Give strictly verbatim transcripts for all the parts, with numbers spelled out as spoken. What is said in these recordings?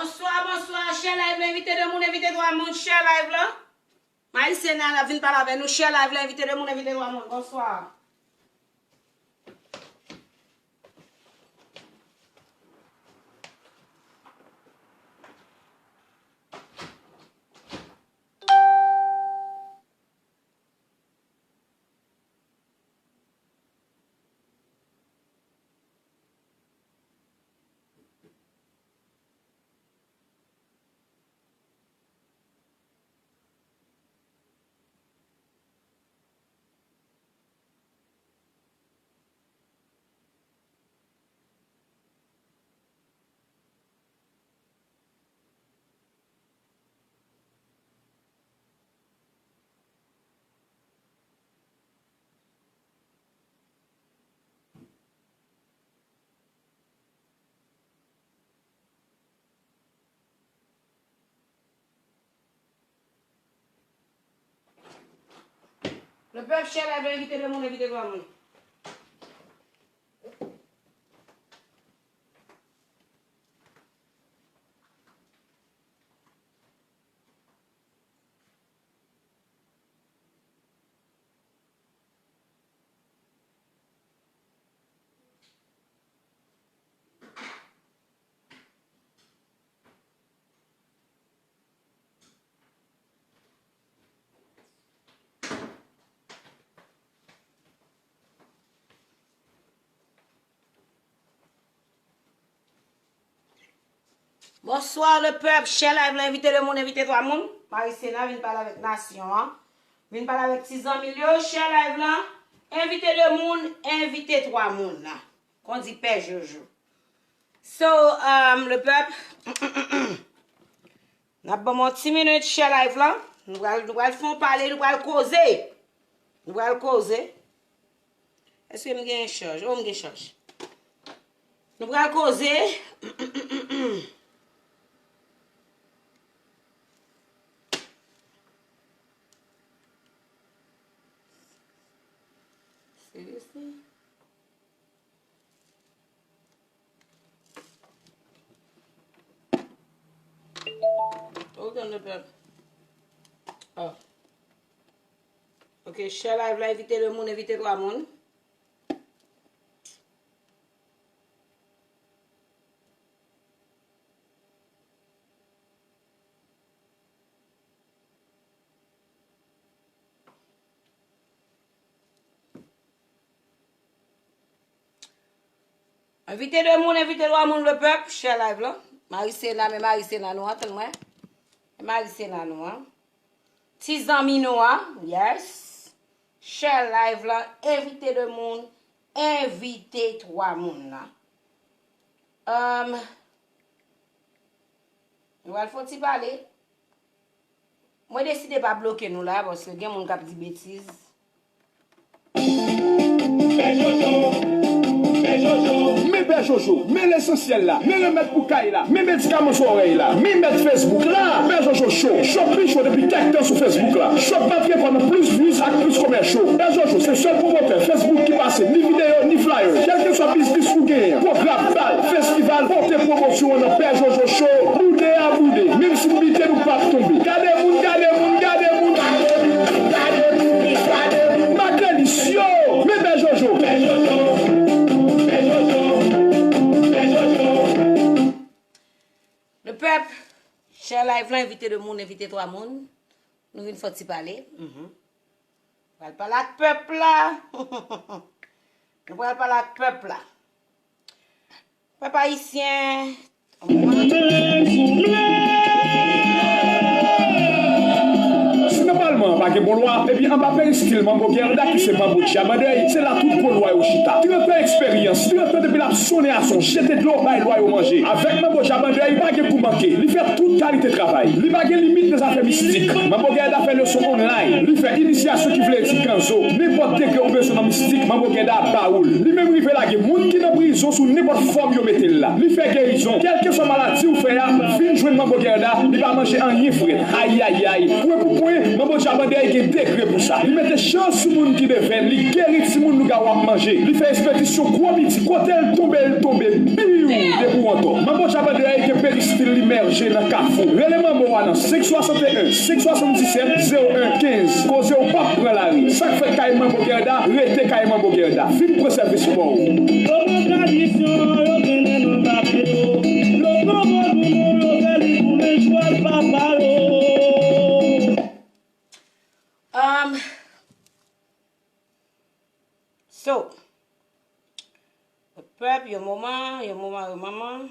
Bonswa, bonswa, share live la, envite de moun, envite twa moun, share live la. Maïsena la vin pale avè nou, share live la, envite de moun, envite twa moun. Bonswa. Lepèp, share live la, envite de moun, envite twa moun. Bonswa lepèp, share live la, envite de moun, envite twa moun. Maïsena vin pale avèk nasyon an. Vin pale avèk ti zanmi l yo, share live la. Envite de moun, envite twa moun. Kondi Pè Jojo. So, um, lepèp, n ap ban m yon ti minit share live la. Nou pral, nou pral fè yon pale, nou pral koze. Nou pral koze. Èske m gen chaj? O, m gen chaj. Nou pral koze. Seriously? Hold on, lepèp. Oh. Ok, share live la, envite de moun, envite twa moun. Envite de moun, envite twa moun lepèp, share live la. Maïsena, men Maïsena nou an, tann mwen. Men Maïsena nou an. Ti zanmi nou an, yes. Share live la, envite de moun, envite twa moun nan. Um, nou pral fè yon ti pale. Mwen deside pa bloke nou la, paske gen moun k ap di betiz. Men Pè Jojo, men lesansyèl la, men remèd pou kay la, men medikaman sou òrèy la, men mèt Facebook la. Pè Jojo Show, Shop pi cho depi kèk tan sou Facebook la. Shop pa trete nan plis views ak plis komè cho. Pè Jojo se sèl pwomotè Facebook ki pase ni videyo, ni flyer. Kèlkeswa biznis ou genyen, pwogram, bal, festival, pote pwomosyon an nan Pè Jojo Show. Boude a boude, menm si n bite nou p ap tonbe. Gade moun, gade moun, gade moun. Gade moun, gade moun. Makelis yo, men Pè Jojo. Lepèp, share live la, envite de moun, envite twa moun. Nou vin fè ti pale. Mhm. Pral pale ak pèp la. Nou pral pale ak pèp la. Pèp ayisyen. Si nan palman an pa gen bon lwa, epi anba peristil Manbo Gerda ki se Manbo Djabandèy, se la tout gwo lwa yo chita. Trant an eksperyans, trant an depi l ap sonnen a son, jete dlo, bay lwa yo manje. Avèk Manbo Djabandèy, pa gen kou manke. Li fè tout kalite travay. Li pa gen limit nan zafè mistik. Manbo Gerda fè leson online. Li fè inisyasyon ki vle di kanzo. Nenpòt degre ou bezwen nan mistik, Manbo Gerda ap ba ou l. Li menm rive lage moun ki nan prizon sou nenpòt fòm yo mete l la. Li fè gerizon. Kèlkeswa maladi ou fè a, vin jwenn Manbo Gerda, li pa manje anyen frèt. Ayayay. Pwen pou pwen, Manbo Djabandèy Gen degre pou sa. Li mete chan sou moun ki devèn, li geri timoun lougawou ap manje. Li fè espedisyon gwo midi, kote l tonbe, l tonbe, biw, depi w antò. Manbo Jabadè a gen peristil li mèje nan Kafou. Rele Manbo a nan senk swasanteyen, senk swasanndisèt, zewo en kenz. Koze w p ap pran lari. Sa k fèt kay Manbo Gerda, rete kay Manbo Gerda. Vin pran sèvis pa w. Yo pran tradisyon, yo trennen nan papye yo. Yo pran vodou nou, yo fè li tounen chwal papa yo. Um, so, pèp, yon moman, yon moman, yon moman.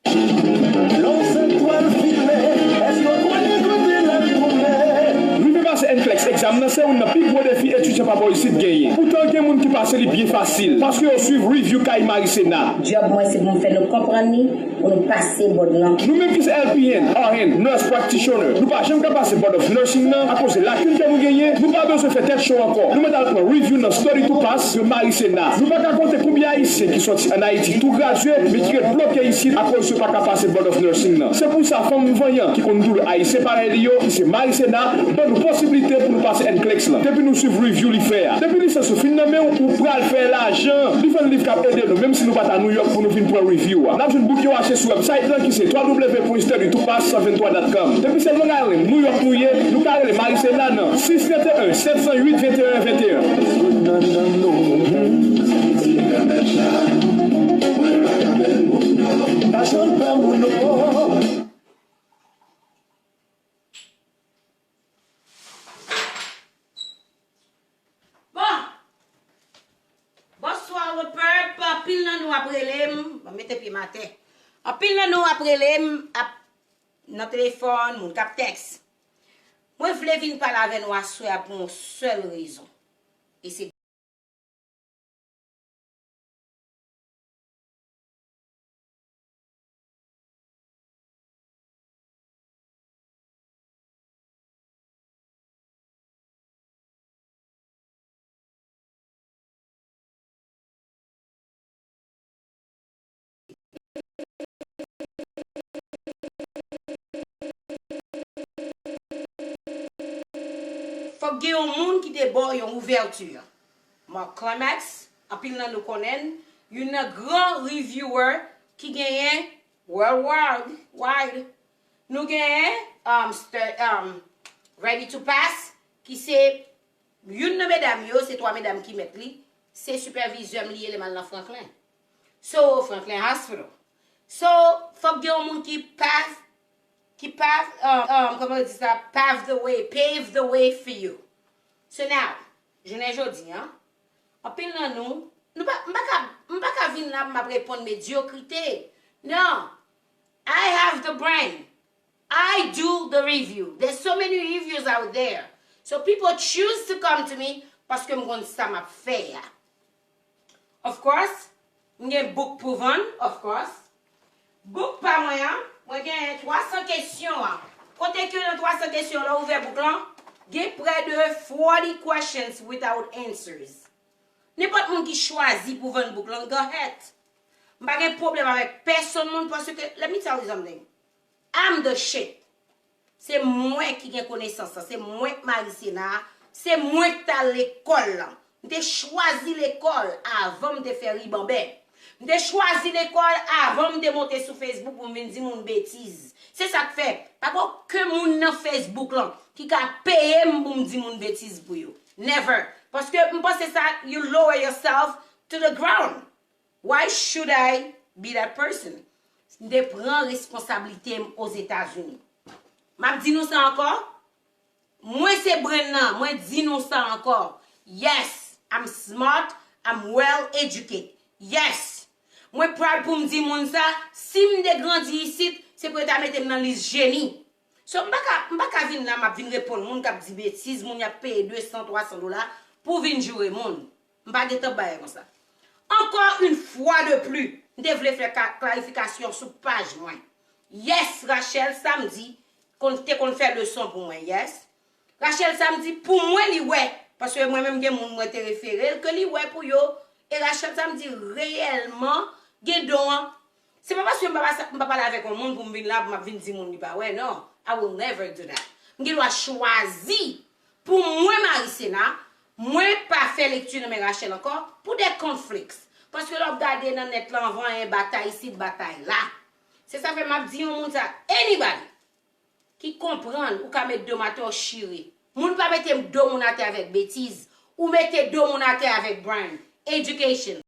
Lè w sèt twal file, èske w konnen kote l ap tounen? Rive pase NCLEX egzam nan se youn nan pi gwo defi etidyan pa bò isit genyen. Poutan gen moun ki pase li byen fasil, paske yo swiv review kay Marisena. Djòb mwen se pou m fè nou konprann li, pou nou pase bòd lan. Nou menm ki se L P N, R N, Nurse Practitioner, nou pa janm ka pase Board of Nursing nan akoz lakin ke nou genyen, nou pa bezwen fè tèt cho ankò. Nou mèt al pran review nan Study to Pass de Marisena. Nou pa ka konte konbyen Ayisyen ki sòti ann Ayiti tou gradye, men ki ret bloke isit akoz yo pa ka pase Board of Nursing nan. Se pou sa, fanm vanyan ki konn doulè Ayisyen parèy li yo, ki se Marisena, ban nou posiblite pou nou pase NCLEX lan. Depi nou swiv review li fè a. Depi lisans ou fin nan men w, ou pral fè lajan. Li vann liv k ap ede nou, menm si nou pa t a New York pou nou vin pran review a. N ap jwenn book yo achte sou website lan ki se w w w point study to pass cent vingt-trois dot com. Depi se Long Island, New York nou ye, nou ka rele Marisena nan six trente et un, sept cent huit, vingt et un vingt et un. Bon. Bonswa, le pèp. Anpil nan nou ap rele m. Bon, mete pye m atè. Anpil nan nou ap rele m, ap nan telefòn, moun k ap tèks. Mwen vle vin pale avè nou aswè a pou yon sèl rezon. E se Fòk gen yon moun ki te ba w yon ouvèti. Mark Clements, anpil nan nou konnen l, youn nan gran reviewer ki genyen worldwide. Nou genyen um, stu- um, Ready to Pass, ki se youn nan medam yo, se twa medam ki mèt li, se sipèvizè m li ye, lè m al nan Franklin. So, Franklin Hospital. So, fòk gen yon moun ki pav, ki pav, um, um, kòman yo di sa, pave the way, pave the way for you. So now, jounen jodi an, anpil nan nou, nou pa, m pa ka, m pa ka vin la pou m ap reponn medyokrite. Non. I have the brain. I do the review. There's so many reviews out there. So people choose to come to me paske m konn sa m ap fè a. Of course, m gen book pou vann, of course. Book pa mwen an, mwen gen twa san kesyon an. Kote ke nan twa san kesyon, lè w ouvè book lan, gen près de forty questions without answers. Nenpòt moun ki chwazi pou vann book lan, go ahead. M pa gen pwoblèm avèk pèsonn moun paske, let me tell you something. I'm the shit. Se mwen ki gen konesans lan, se mwen k Marisena a, se mwen k t al lekòl lan. M te chwazi lekòl avan m te fè ribanbè. M te chwazi lekòl avan m te monte sou Facebook pou m vin di moun betiz. Se sa k fè, pa gen okenn moun nan Facebook lan ki ka peye m pou m di moun betiz pou yo. Never. Paske m panse sa, you lower yourself to the ground. Why should I be that person? M te pran responsablite m Ozetazini. M ap di nou sa ankò. Mwen se brenn nan, mwen di nou sa ankò. Yes, I'm smart, I'm well educated. Yes. Mwen proud pou m di moun sa, si m te grandi isit, se pou yo ta mete m nan lis jeni. So, m pa ka, m pa ka vin la, m ap vin reponn moun k ap di betiz, moun y ap peye de san, twa san dola pou vin joure moun. M pa gentan bay konsa. Encore une fois de plus, m te vle fè ka- klarifikasyon sou paj mwen. Yes, Rachel Samedi konn te konn fè leson pou mwen, yes. Rachel Samedi, pou mwen, li wè, paske mwen menm gen moun mwen te refere l, ke li wè pou yo, e Rachel Samedi reyèlman gen don an. Se pa paske m pa pase, m pa pale avèk yon moun pou m vin la, pou m ap vin di moun li pa wè, non. I will never do that. M gen dwa chwazi pou mwen, Marisena, mwen pa fè lekti nan men Rachel ankò pou de conflicts. Paske lè w ap gade nan nèt la, anvan anyen batay isit, batay la. Se sa fè m ap di yon moun sa, anybody ki konprann, ou ka met do m atè, w chire. Moun pa mete do moun atè avèk betiz. Ou mete do moun atè avèk brain. Education.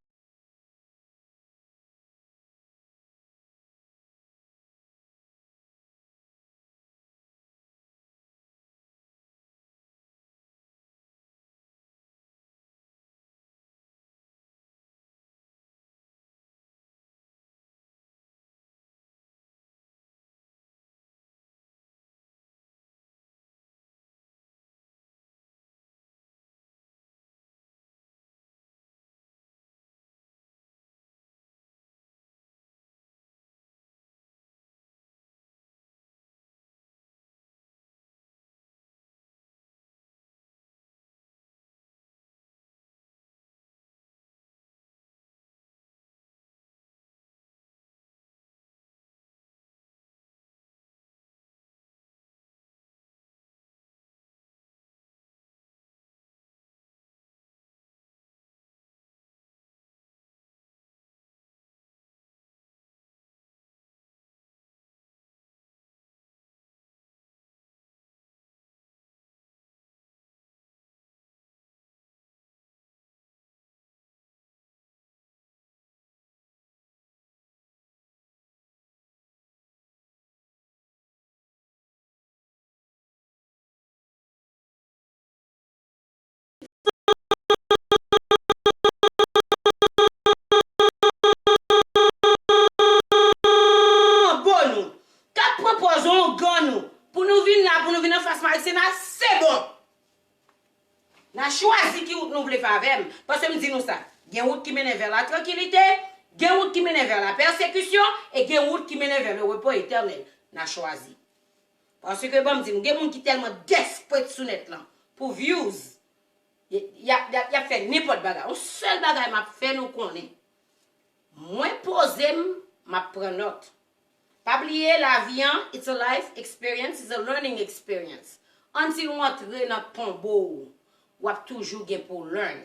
Bon nou, k ap pran pòz ongan nou, pou nou vin la, pou nou vin anfas Marisena, se bon. N a chwazi ki wout nou vle fè avè m, paske m di nou sa, gen wout ki mennen vè la trankilite, gen wout ki mennen vè la pèsekisyon, e gen wout ki mennen vè le repo etènèl. N a chwazi. Paske, ban m di nou, gen moun ki tèlman desperate sou nèt lan pou views, y, y ap, y ap, y ap fè nenpòt bagay. Yon sèl bagay m ap fè nou konnen, mwen poze m, m ap pran nòt. Pa bliye, lavi an, it's a life experience, it's a learning experience. Until w antre nan tonbo w, w ap toujou gen pou w learn.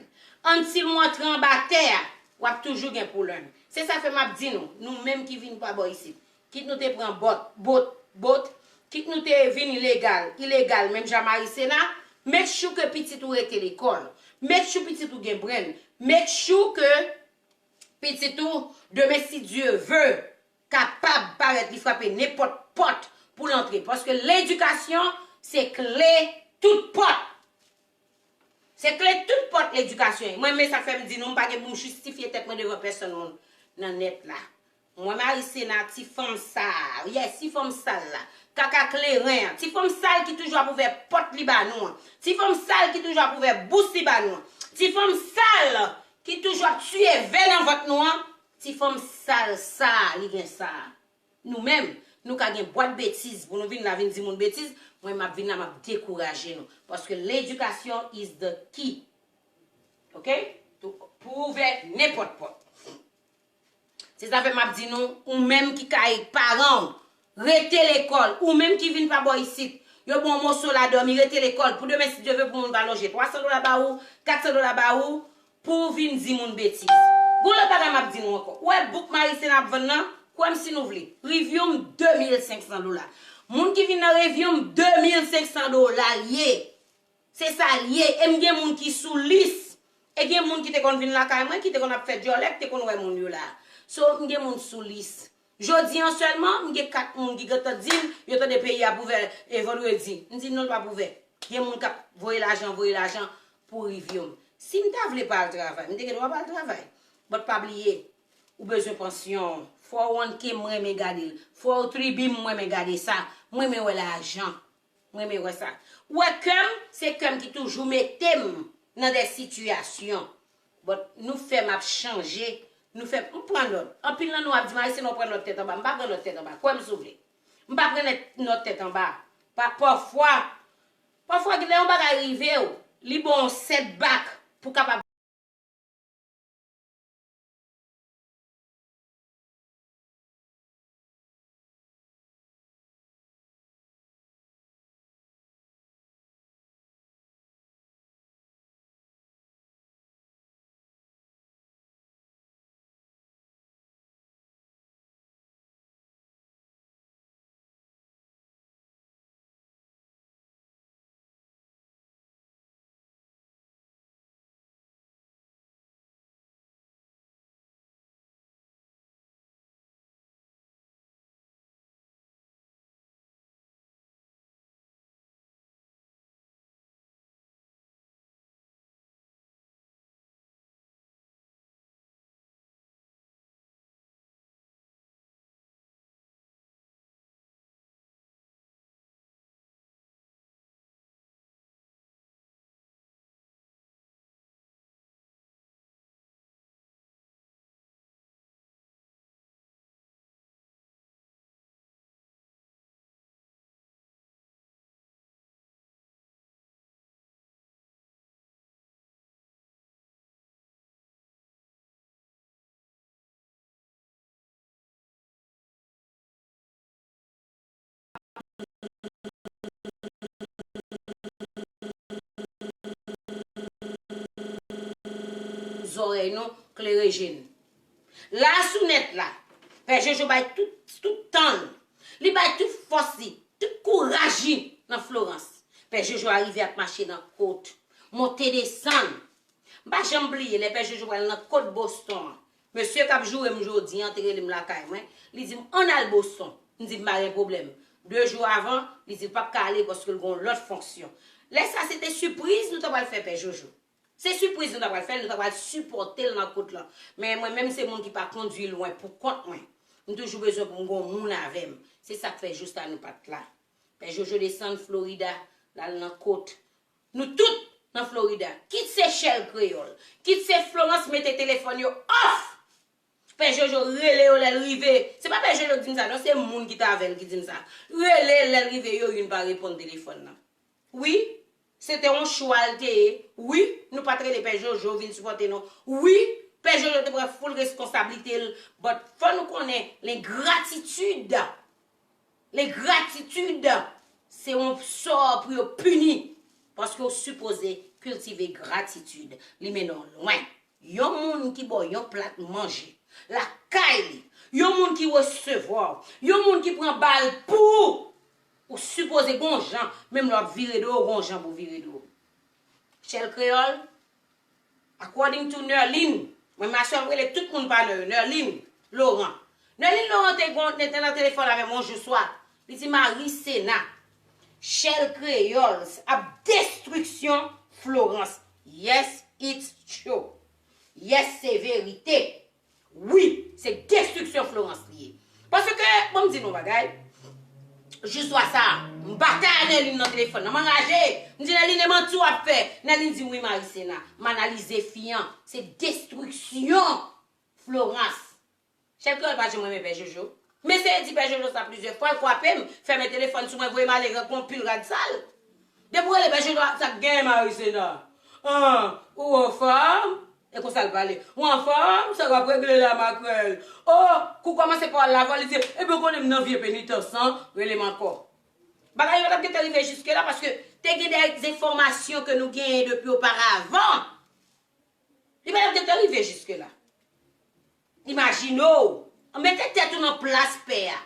Until w antre anba tè a, w ap toujou gen pou w learn. Se sa fè m ap di nou, nou menm ki vin pa bò isit, kit nou te pran bòt, bòt, bòt, kit nou te vin ilegal, ilegal, menm jan Marisena, make sure ke pitit ou rete lekòl. Make sure pitit ou gen brain. Make sure ke pitit ou, demen, si Dye ve, kapab parèt li frape nenpòt pòt pou l antre. Paske ledikasyon se kle tout pòt. Se kle tout pòt ledikasyon ye. Mwen, men sa fè m di nou, m pa gen pou m jistifye tèt mwen devan pèsonn moun nan nèt la. Mwen, Marisena, ti fanm sa, yes, ti fanm sal la, kaka kleren an, ti fanm sal ki toujou ap ouvè pòt li ba nou an, ti fanm sal ki toujou ap ouvè bous li ba nou an, ti fanm sal ki toujou ap tiye vè nan vant nou an, ti fanm sal sa, li gen sa. Nou menm, nou ka gen bwat betiz pou nou vin la vin di moun betiz, mwen m ap vin la m ap dekouraje nou. Paske ledikasyon is the key. Ok? Pou, pou ouvè nenpòt pòt. Se sa fè m ap di nou, ou menm ki kay paran w, rete lekòl, ou menm ki vin pa bò isit, yo ba w moso la dòmi, rete lekòl, pou demen si Dye ve pou moun pa lonje twa san dola ba ou, kat san dola ba ou, pou w vin di moun betiz. Gon lòt bagay m ap di nou ankò. Ou wè bouk Marisena ap vann nan? Kwè m si nou vle. Review m de mil senk san dola. Moun ki vin nan review m de mil senk san dola l ye. Se sa l ye. E m gen moun ki sou lis. E gen moun ki te konn vin lakay mwen, ki te konn ap fè djòlè, ki te konn wè moun yo la. So, m gen moun sou lis. Jodi an sèlman, m gen kat moun ki gentan di m, yo tande peyi ap ouvè e vandredi. M di non, l p ap ouvè. Gen moun k ap voye lajan, voye lajan pou review m. Si m ta vle pa al travay, m te gen dwa pa al travay. But pa bliye, ou bezwen pansyon. Four oh one K m renmen gade l. Four oh three B m mwen renmen gade sa. M renmen wè lajan. M renmen wè sa. Ou wè kè m, se kè m ki toujou mete m nan de sitiyasyon. But nou fè m ap chanje. Nou fè m pran nòt. Anpil nan nou ap di m, Ayisyen, nou pran nòt tèt anba. M pa pran nòt tèt anba. Kwè m si w vle. M pa pran nèt, nòt tèt anba. Pa, pafwa, pafwa, lè yon bagay rive w, li ba w yon setback pou w kapab kay nou, klere je n. La sou nèt la, Pè Jojo bay tout, tout tan l. Li bay tout fòs li, tout kouraj li nan Florans. Pè Jojo arive ap mache nan kot, monte desann. M pa janm bliye lè Pè Jojo pral nan kot Boston an. Mesye k ap joure m jodi an te rele m lakay mwen. Li di m, "Ann al Boston." M di, "M pa gen pwoblèm." De jou avan, li di l p ap ka ale paske l gen yon lòt fonksyon. Lè sa, se te sipriz nou ta pral fè Pè Jojo. Se sipriz nou ta pral fè l, nou ta pral sipòte l nan kot lan. Men mwen menm, se moun ki pa kondui lwen pou kont mwen. M toujou bezwen pou m gen yon moun avè m. Se sa k fè jou sa nou pa t la. Pè Jojo desann Florida, l al nan kot. Nou tout nan Florida. Kit se Shell Kreyòl, kit se Florans, mete telefòn yo off. Pè Jojo rele yo lè l rive. Se pa Pè Jojo ki di m sa, non, se moun ki t avè l ki di m sa. Rele l lè l rive, yo youn pa reponn telefòn nan. Wi, se te yon chwa l te ye. Wi, nou pa t rele Pè Jojo vin sipòte nou. Wi, Pè Jojo te pran full responsablite l. But fò nou konnen, lengratitid, lengratitid, se yon sò pou yo pini. Paske w sipoze kiltive gratitid. Li mennen w lwen. Yon moun ki ba w yon plat manje lakay li, yon moun ki resevwa w, yon moun ki pran ba l pou ou, ou sipoze gon jan, menm lè w ap vire do, gon jan pou vire do. Shell Kreyòl, according to Nerline, mwen masè m rele tout moun pa non yo, Nerline Laurent. Nerline Laurent te gon, te nan telefòn avè m yon jou swa. Li di Marie Sena, Shell Kreyòl ap destriksyon Florans. Yes, it's true. Yes, se verite. Wi, se destriksyon Florans li ye. Paske, bon, m di nou bagay. Jou swa sa, m batay a Nerline nan telefòn nan. M anraje. M di, "Nerline, e manti w ap fè." Nerline di, "Wi, Marie Sena." M analize fi an. Se destriksyon Florans. Shell Kreyòl pa janm renmen Pè Jojo. M eseye di Pè Jojo sa plizyè fwa, l kwape m, fèmen telefòn sou mwen, voye m ale, rank yon pil rad sal. Depi w rele Pè Jojo, sa k genyen, Marie Sena? An, ou anfòm? E konsa l pale. Ou anfòm? Sa k ap regle la, makrèl? O, kou kòmanse pawòl la avè w, li di, "Ebyen, w konnen m nan vye penitans lan, rele m ankò." Bagay yo pa t ap gentan rive jiske la, paske te gen de enfòmasyon ke nou genyen depi oparavan. Li pa t ap gentan rive jiske la. Imajine w, mete tèt ou nan plas pè a.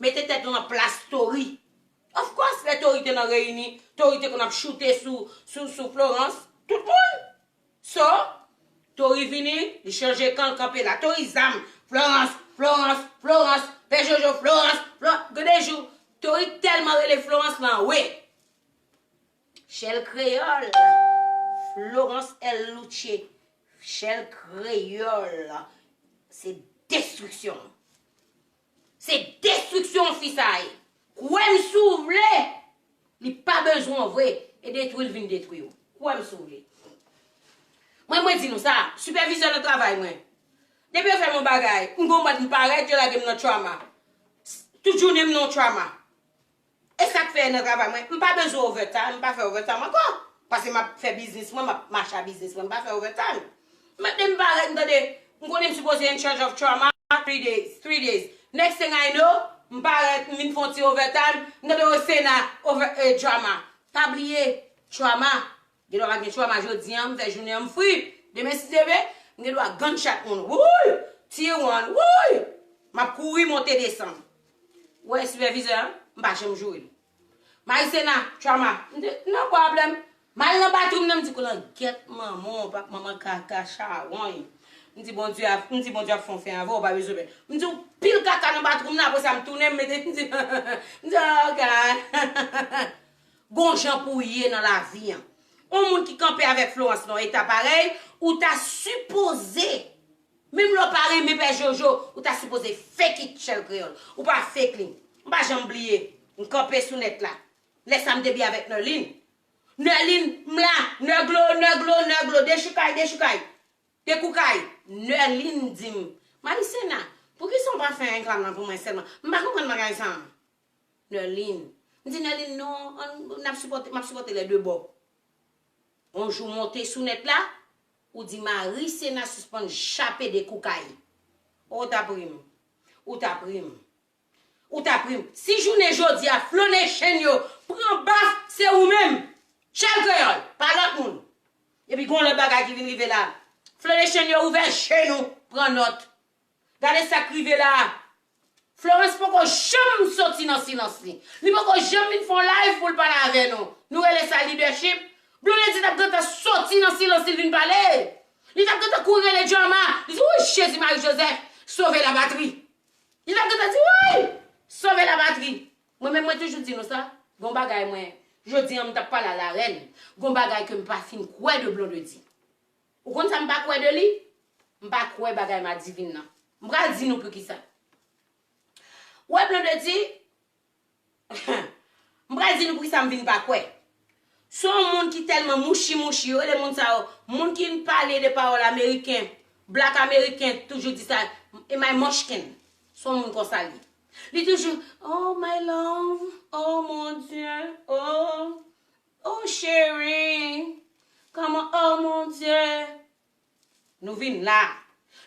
Mete tèt ou nan plas Tori. Of course, lè Tori te nan reyini, Tori te konn ap choute sou, sou, sou Florans. Tout moun. So, Tori vini, li chanje kan, l kanpe la. Tori zam. Florans, Florans, Florans. Pè Jojo, Florans, Florans. Gen de jou, Tori tèlman rele Florans lan, wi. Shell Kreyòl, Florence L. Louche, Shell Kreyòl, se destriksyon. Se destriksyon fi sa ye. Kwè m si w vle, li pa bezwen w vre, e detwi l vin detwi w. Kwè m si w vle. Mwen, mwen di nou sa, sipèvizè nan travay mwen. Depi yo fè m yon bagay, m gon mòd m parèt, yo lage m nan trauma. Tout jounen m nan trauma. E sa k fè nan travay mwen, m pa bezwen overtime, m pa fè overtime ankò. Paske m ap fè biznis mwen, m ap mache a biznis mwen, m pa fè overtime. Men depi m parèt, m tande, m konnen m sipoze in charge of trauma three days, three days. Next thing I know, m parèt, m vin fè yon ti overtime, m tande, o Sena, over, eh, trauma. Pa bliye, trauma. Gen dwa pa gen trauma jodi an, m fè jounen an m fri. Demen si Dye vle, m gen dwa gunshot moun. Wouy! Tiye one, wouy! M ap kouri monte desann. Ou wè sipèvizè an, m pa janm joure l. Marisena, trauma. M di, no problem. M al nan bathroom nan, m di, koulangèt manman w, pap manman kaka, chawony. M di, Bondye ap, m di, Bondye ap fè yon fen avè w, pa bezwen pè. M di, w pil kaka nan bathroom nan, apre sa, m tounen, m mete, m di, m di, oh God. Gon jan pou w ye nan lavi an. Yon moun ki kanpe avèk Florence nan yon eta parèy, ou ta sipoze, menm lè w pa renmen Pè Jojo, ou ta sipoze fake it, Shell Kreyòl. Ou pa fake li. M pa janm bliye, m kanpe sou nèt la. Lè sa m te byen avèk Nerline. Nerline, m la, Nerglo, Nerglo, Nerglo, dechoukay, dechoukay, dekoukay. Nerline di m, Marisena, poukisa w pa fè reklam nan pou mwen sèlman? M pa konprann bagay sa a. Nerline. M di Nerline, non, ann, n ap sipòte, m ap sipòte lè de bò. Yon jou w monte sou nèt la, ou di Marisena sispann chape dekoukay. O, w ta pri m. Ou ta pri m. Ou ta pri m. Si jounen jodi a, Flow Nation yo pran baf, se ou menm. Shell Kreyòl, pa lòt moun. Epi gon lòt bagay ki vin rive la. Flonation yo ouvè je nou, pran nòt. Gade sa k rive la a. Florence poko janm soti nan silans li. Li poko janm vin fè yon live pou l pale avè nou. Nou rele sa leadership. Blondedy t ap gentan soti nan silans li vin pale. Li t ap gentan kouri rele Drama. Li di, "Wi, Jezi Mari Jozèf, sove lapatri." Li t ap gentan di, "Wi, sove lapatri." Mwen menm, mwen toujou di nou sa. Gon bagay mwen, jodi an, m t ap pale a larèn. Gon bagay ke m pa fin kwè de Blondedy. Ou konn sa m pa kwè de li? M pa kwè bagay madivin nan. M pral di nou poukisa. Wè, Blondedy, m pral di nou poukisa m vin pa kwè. Se yon moun ki tèlman mouchi mouchi, yo rele moun sa yo, moun ki pale de pawòl ameriken, black ameriken, toujou di sa, e my munchkin. Se yon moun konsa li. Li toujou, "Oh my love, oh mon Dieu, oh, oh chérie, comment, oh mon Dieu." Nou vin la.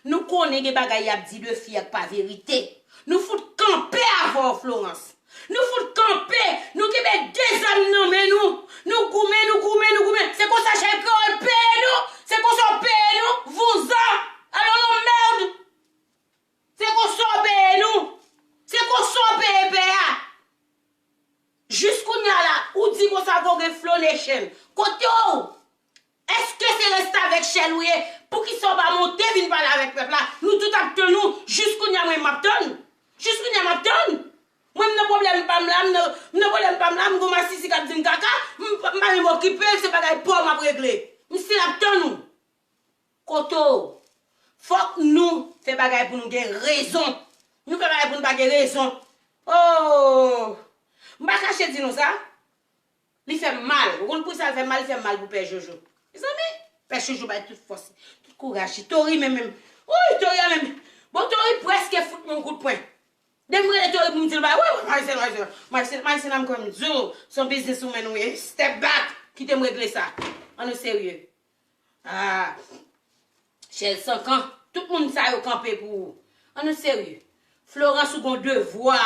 Nou konnen gen bagay y ap di de fi a k pa verite. Nou fout kanpe avè w, Florence. Nou fout kanpe. Nou kenbe de zam nan men nou. Nou goumen, nou goumen, nou goumen. Se konsa Chèl Kreyòl peye nou. Se konsa w peye nou. Vouzan. Alò, lanmèd. Se konsa w peye nou. Se konsa w peye pè a. Jis kounye a la, ou di konsa, gon gen Flonation. Kote w? Èske se restavèk Chèl ou ye? Poukisa w pa monte vin pale avèk pèp la? Nou tout ap tann ou. Jis kounye a, mwen, m ap tann. Jis kounye a, m ap tann. Mwen, m nan pwoblèm pa m la, m nan, m nan pwoblèm pa m la, m gon masisi k ap di m kaka, m, m pa menm okipe l, se bagay pa w m ap regle. M still ap tann ou. Kote w? Fòk nou fè bagay pou nou gen rezon. Nou fè bagay pou nou pa gen rezon. Oh! M pa kache di nou sa. Li fè m mal. Ou konn poukisa l fè m mal? Li fè m mal pou Pè Jojo. Mezanmi, Pè Jojo bay tout fòs, tout kouraj li. Tori menm, menm. Woy, Tori a menm. Bon, Tori prèske fout mwen yon kout pwen. Depi m rele Tori pou m di l bagay, wi, wi, Marcel, Marcel, Marcel, Marcel, m kwè m di w, se yon biznis ou menm ou ye. Step back, kite m regle sa. Ann nou serye. Ah, Chèl Sankan, tout moun sa yo kanpe pou ou. Ann nou serye. Florence, ou gon devwa.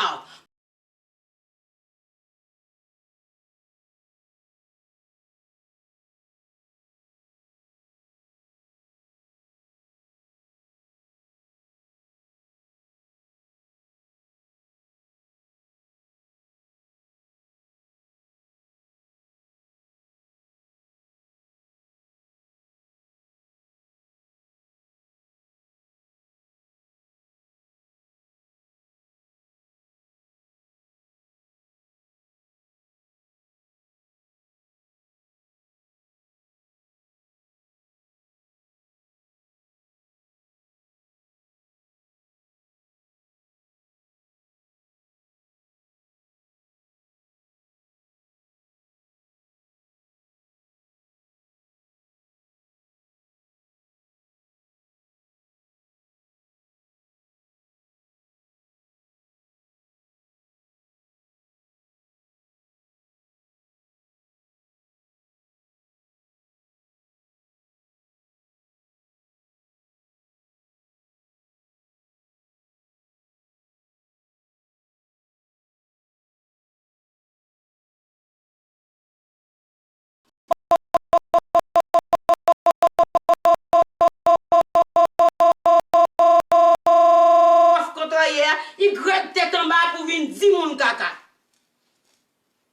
Kontrayè, igrèg tèt anba pou vin di moun kaka.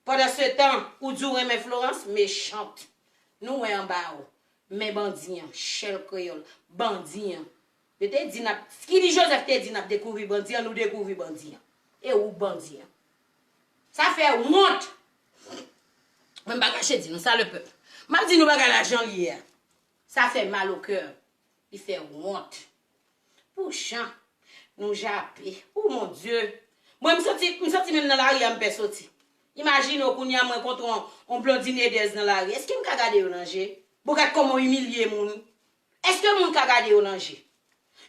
Pandan se tan, ou di w renmen Florence, mechant. Nou wè anba w. Men bandi an, Chèl Kreyòl, bandi an. Yo te di n ap, Skilly Joseph te di n ap dekouvri bandi an, nou dekouvri bandi an. E ou k bandi an. Sa fè wont. Mwen m pa kache di nou sa, le pèp. M ap di nou bagay la jan l ye a. Sa fè mal o kè. Li fè wont. Pou jan nou jape. O mon Dye. Mwen, m santi, m santi menm nan lari a, m pè soti. Imajine w kounye a, mwen kontre on, on Blondine Edez nan lari. Èske m ka gade yo nan je? Bon, gad kòman w imilye moun. Èske moun ka gade yo nan je?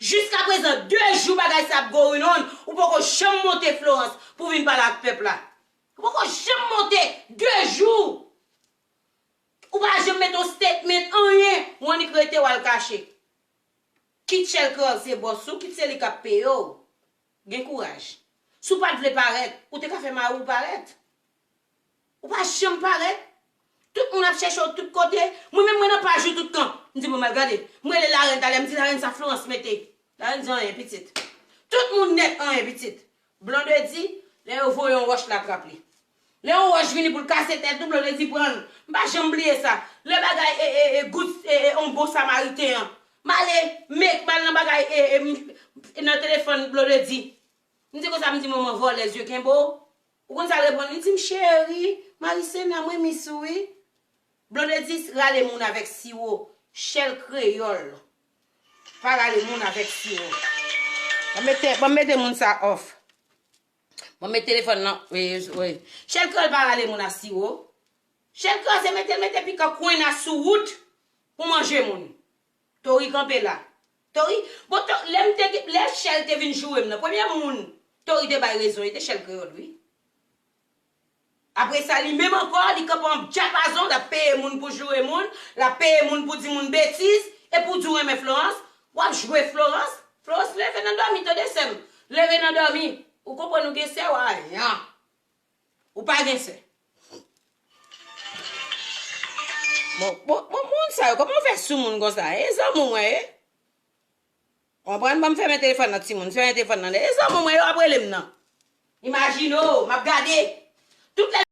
Jiskaprezan, de jou bagay sa ap going on, ou poko janm monte Florence pou vin pale ak pèp la. Ou poko janm monte, de jou. Ou pa janm mete yon statement, anyen, ou annik rete w al kache. Kit Chèl Kreyòl se bòs ou, kit se li k ap peye w. Gen kouraj. Si w pa t vle parèt, ou te ka fè mari w parèt. Ou pa janm parèt. Tout moun ap chèche w tout kote. Mwen menm mwen nan paj ou tout tan. M di bon, m al gade. M rele Larèn talè, m di Larèn sa Florence mete. Larèn di anyen pitit. Tout moun nèt anyen pitit. Blondedy, lè yo voye yon wòch l atrap li. Lè yon wòch vini pou l kase tèt ou, Blondedy pran l. M pa janm bliye sa. Lè bagay e, e, e, gout, e, e, yon bon samariten an. M ale, mek, m al nan bagay e, e, m, nan telefòn Blondedy. M di konsa, m di manman vòlèz yo kenbe w. Ou konn sa l reponn? Li di m, cheri, Marisena, mwen miss ou wi. Blondedy rale moun avèk siwo. Chèl kreyòl pa rale moun avèk siwo. Ban m mete, ban m mete moun sa off. Ban m mete telefòn nan. Wi, wi. Chèl kreyòl pa rale moun ak siwo. Chèl kreyòl se mete l mete pikan kwenna sou wout pou manje moun. Tori kanpe la. Tori, bon, to, lè m te, lè Chèl te vin joure m nan, premye moun Tori te bay rezon, e te Chèl Kreyòl, wi. Apre sa, li menm ankò, li kanpe an dyapazon, l ap peye moun pou joure moun, l ap peye moun pou di moun betiz, e pou di w renmen Florence, w ap jwe Florence. Florence, leve nan dòmi, tande sè m. Leve nan dòmi. Ou konprann ou gen sè w a, yan. Ou pa gen sè. Bon, bon, bon, moun sa yo, kòman w fè sou moun konsa? E zanmi w mwen ye. Konprann, ban m fèmen telefòn nan, timoun. Fèmen telefòn nan. E zanmi w mwen yo ap rele m nan. Imajine w, m ap gade. Tout lè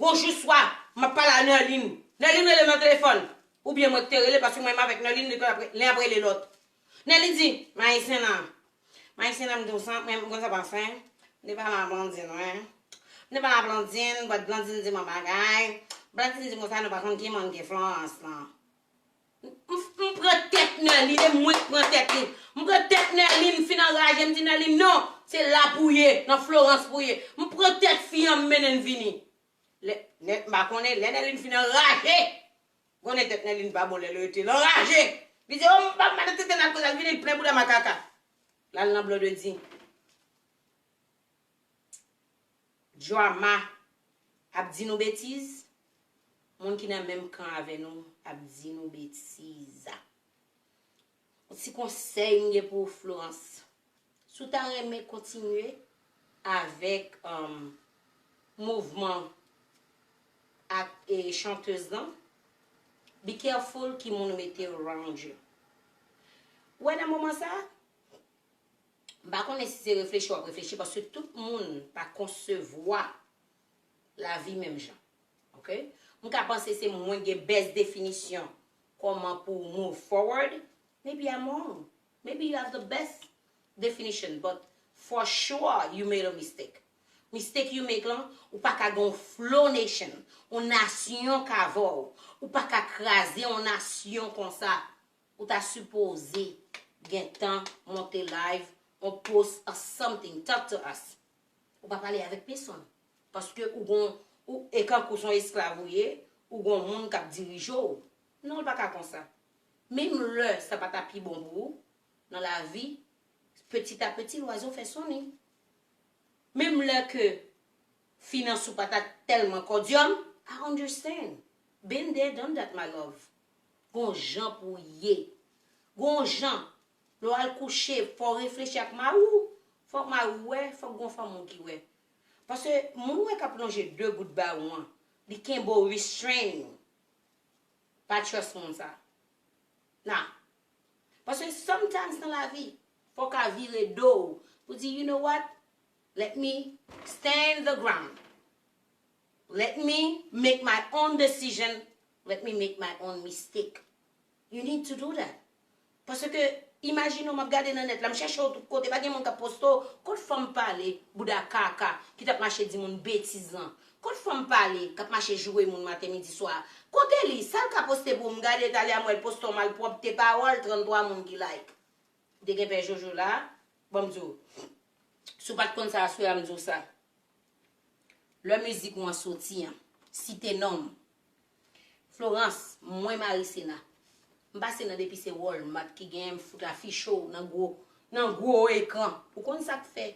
Gon jou swa, m ap pale a Nerline. Nerline rele m nan telefòn. Oubyen mwen ki te rele, paske mwen menm avèk Nerline, li ap, li ap rele lòt. Nerline di, Maïsena, Maïsena, m di w sa, mwen, m konn sa pase. M te pale a Blandine, wi. M te pale a Blandine, but Blandine di m yon bagay. Blandine di m konsa, nou pa konn ki moun ki Florence lan. M, m, m pran tèt Nerline, e mwen k pran tèt li. M pran tèt Nerline, m fin anraje, m di Nerline, non, se la pou w ye, nan Florence pou w ye. M pran tèt fi an, m mennen l vini. Lè, lè, m pa konnen, lè Nerline fin anraje, konnen tèt Nerline pa bon lè l rete, l anraje. Li di, o, m pa, m pa nan tenten nan koze, l vini, l plen bouda makaka. L al nan Blondedy. Drama ap di nou betiz, moun ki nan menm kan avè nou ap di nou betiz. Yon ti konsèy m gen pou ou, Florence. Si w ta renmen kontinye avèk, um, mouvman ak, e, chantèz lan, be careful ki moun ou mete around you. Ou wè nan moman sa, M pa konnen si se reflechi w ap reflechi, paske tout moun pa konsevwa lavi menm jan. Oke? M ka panse se mwen gen best definisyon kòman pou w move forward. Maybe I'm wrong. Maybe you have the best definition, but for sure you made a mistake. Mistake you make lan, ou pa ka gen yon flow nation, yon nasyon k avè w. Ou pa ka kraze yon nasyon konsa. Ou ta sipoze gentan monte live, on post or something. Talk to us. Ou pa pale avèk pèsonn. Paske ou gon, ou, e kankou se yon esklav ou ye, ou gon moun k ap dirije w. Non, l pa ka konsa. Menm lè sa pa ta pi bon pou ou, nan lavi, petit à petit, lwazo fè son ni. Menm lè ke finans ou pa ta tèlman kòdyòm, I understand. Been there, done that, my love. Gon jan pou w ye. Gon jan. Lè w al kouche, fò w reflechi ak mari w. Fòk mari w wè, fòk gon fanm ou ki wè. Paske moun ou wè k ap lonje de goud ba ou an, li kenbe w restrain. Pa trust moun sa. Nah. Paske sometimes nan lavi, fò w ka vire do w pou di, you know what? Let me stand the ground. Let me make my own decision. Let me make my own mistake. You need to do that. Paske, imajine w, m ap gade nan nèt la, m chèche w tout kote, pa gen moun k ap poste w. Kot fanm pale, bouda kaka, ki t ap mache di moun betiz lan? Kot fanm pale, k ap mache joure moun maten, midi, swa? Kote li? Sa l ka poste pou m gade, talè a m wè l poste yon malpwòpte pawòl, tranntwa moun ki like. Ou te gen pè Jojo la, ban m di w. Si w pa t konn sa, aswè a m di w sa. Lè mizik ou an soti an, site non m. Florence, mwen Marisena. M pase nan depi se Walmart ki genyen, m fout afiche w nan gwo, nan gwo ekran. Ou konn sa k fè?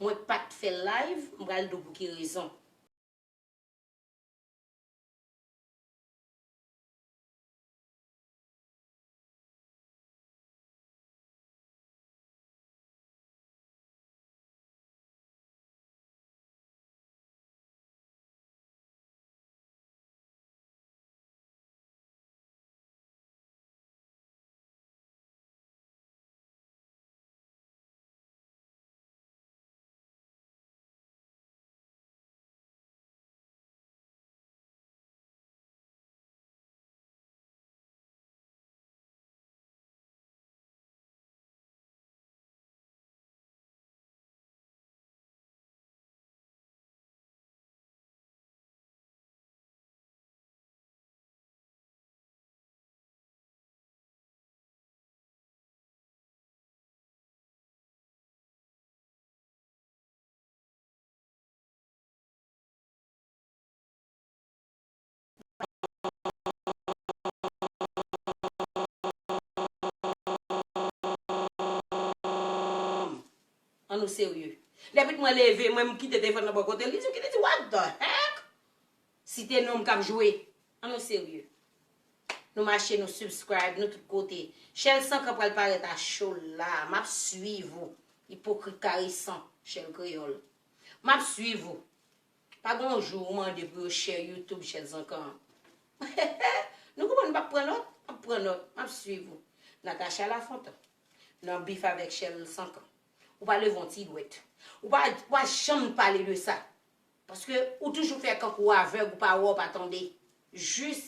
Mwen pa t fè live, m pral di w pou ki rezon. An nou serye. Depi mwen leve, mwen m kite telefòn nan bò kote l, li di, ki li di, what the heck? Site non m k ap jwe. An nou serye. Nou mache, nou subscribe, nou tout kote. Chèl Sankan pral parèt a show la. M ap swiv ou. Ipokrit karesan, Chèl Kreyòl. M ap swiv ou. Pa gen yon jou ou mande pou yo share YouTube Chèl Sankan. Nou konprann, m p ap pran nòt, m ap pran nòt, m ap swiv ou. Natacha Lafontan, nan bif avèk Chèl Sankan. Ou pa leve yon ti dwèt. Ou pa, ou pa janm pale de sa. Paske ou toujou fè kankou w avèg, ou pa wè, ou pa tande. Jis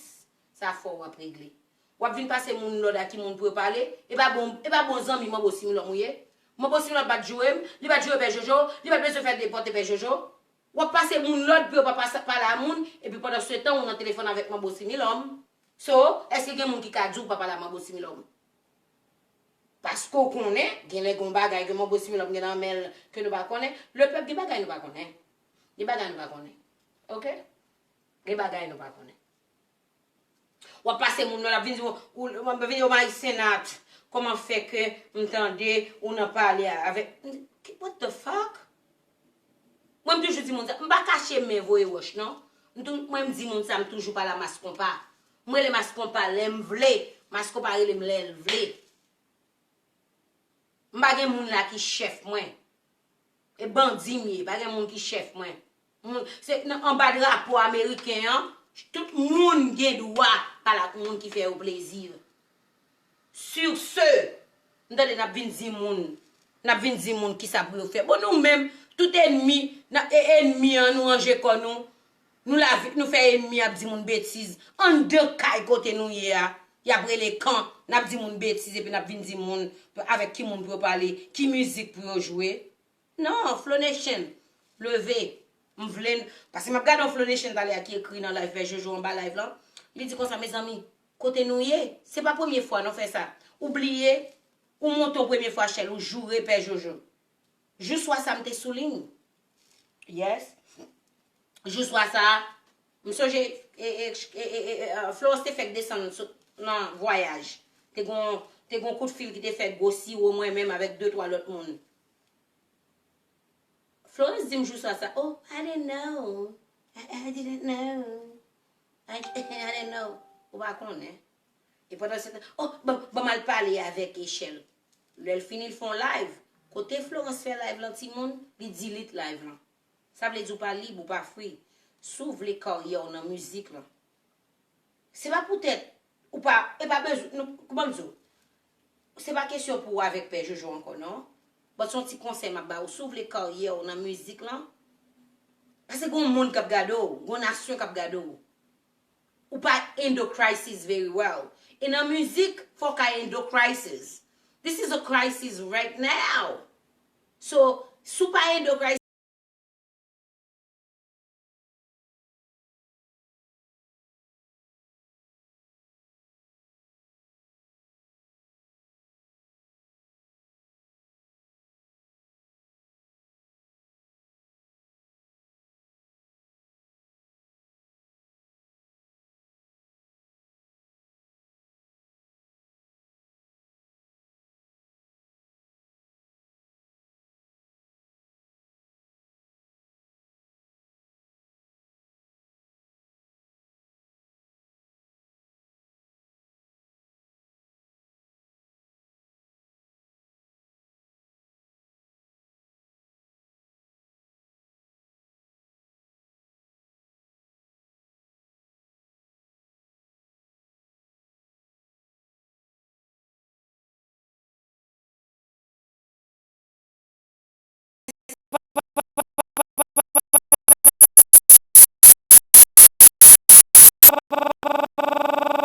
sa fò w ap regle. W ap vin pase moun lòd a ki moun pou yo pale. E pa bon, e pa bon zanmi Manbo Similòm ou ye. Manbo Similòm pa t joure m, li pa t joure Pè Jojo, li pa t bezwen fè depòte Pè Jojo. W ap pase moun lòd pou yo pa pase, pale a moun, epi pandan se tan ou nan telefòn avèk Manbo Similòm. So, èske gen moun ki ka di w pa pale a Manbo Similòm? Paske w konnen, gen lè gen yon bagay ke Manbo Similòm gen nan men l ke nou pa konnen. Lepèp, gen bagay nou pa konnen. Gen bagay nou pa konnen. Oke? Gen bagay nou pa konnen. W ap pase moun nan, l ap vin di w, ou, w ap vin di w, Mayi Senat, kòman fè ke m tande ou nan pale avèk, what the fuck? Mwen, m toujou di moun sa, m pa kache men voye wòch, non. M tou, mwen, m di moun sa, m toujou pale a Mas Konpa. M rele Mas Konpa lè m vle, Mas Konpa rele m lè l vle. M pa gen moun la ki chèf mwen. E bandi m ye, pa gen moun ki chèf mwen. Moun, se nan, anba drapo ameriken an, tout moun gen dwa pale ak moun ki fè yo plezi. Sur ce, m tande n ap vin di moun, n ap vin di moun kisa pou yo fè. Bon, nou menm, tout ènmi, n ap, e, ènmi an, nou ranje kò nou, nou lavi, nou fè ènmi ap di moun betiz. Anndan kay kote nou ye a, y ap rele kan, n ap di moun betiz, epi n ap vin di moun avèk ki moun pou yo pale, ki mizik pou yo jwe. Non, Flow Nation, leve. M vle n, paske m ap gade yon Flow Nation talè a ki ekri nan live Pè Jojo anba live lan. Li di konsa, mezanmi, kote nou ye? Se pa premye fwa nou fè sa. Ou bliye, ou monte yon premye fwa Chèl, ou joure Pè Jojo. Jou swa sa m te sou liy. Yes. Jou swa sa, m sonje, e, e, e, e, e, e, Florence te fèk desann sou, nan vwayaj. Te gon, te gon kout fil ki te fè gwo siwo mwen menm avèk de twa lòt moun. Florence di m jou swa sa, "Oh, I didn't know. I, I didn't know. I, I didn't know." Ou pa konnen. E pandan se tan, "Oh, ban, ban m al pale avèk Echèl." Lè l fini, l fè yon live. Kote Florence fè live lan, timoun, li delete live lan. Sa vle di ou pa lib, ou pa free. Si w vle karyè w nan mizik lan, se pa poutèt ou pa, e pa bezwen, nou, kòman m di w? Se pa kesyon pou w avèk Pè Jojo ankò, non. But se yon ti konsèy m ap ba w. Si w vle karyè w nan mizik lan, paske gon moun k ap gade w, gon nasyon k ap gade w. Ou pa handle crisis very well. E nan mizik, fò w ka handle crisis. This is a crisis right now. So, si w pa handle crisis,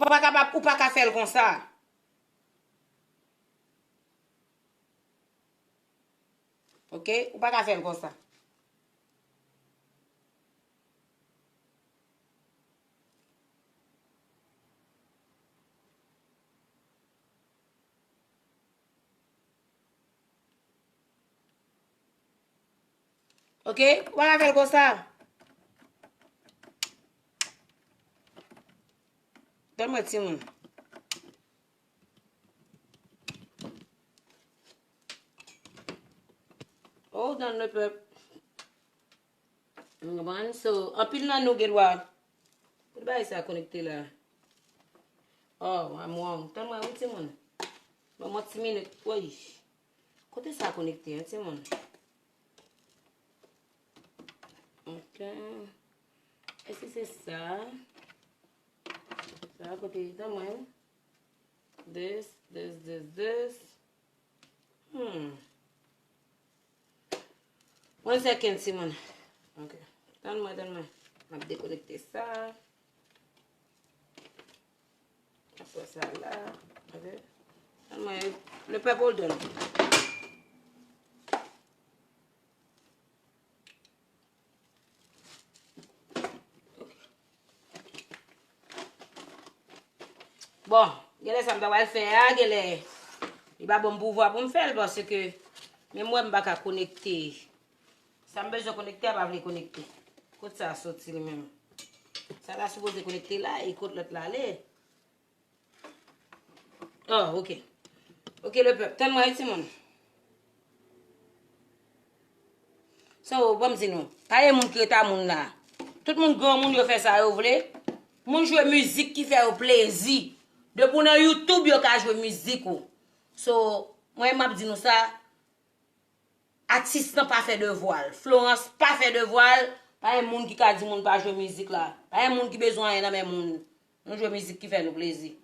Ou pa kapab, ou pa ka fè l konsa. Oke? Ou pa ka fè l konsa. Oke? Ou pa ka fè l konsa. Tann mwen, timoun. Oh, tann le pèp. Ou konprann? So, anpil nan nou gen dwa. Kote bagay sa konekte la? Oh, I'm wrong. Tann mwen, wi, timoun. Ban mwen ti minit. Woy. Kote sa konekte, an, timoun? Ok. Èske se sa? Sa kote, tann mwen. This, this, this, this. Hmm. One second, timoun. Ok. Tann mwen, tann mwen. M ap dekonekte sa. Apre sa la. Ok. Tann mwen, le pèp, hold on. Bon, genlè sa m ta pral fè a, genlè li pa ban m pouvwa pou m fè l, paske menm mwen m pa ka konekte. Sa m bezwen konekte a pa vle konekte. Kot sa soti li menm? Sa ta sipoze konekte la, e kot lòt la ale? Oh, ok. Ok, le pèp. Tann mwen, wi, timoun. So, ban m di nou, pa gen moun ki ret a moun la. Tout moun granmoun, yo fè sa yo vle. Moun jwe mizik ki fè yo plezi. Depi w nan YouTube, yo ka jwe mizik ou. So, mwen, m ap di nou sa, atis lan pa fè devwa l. Florence pa fè devwa l. Pa gen moun ki ka di moun pa jwe mizik la. Pa gen moun ki bezwen anyen nan men moun. Nou jwe mizik ki fè nou plezi.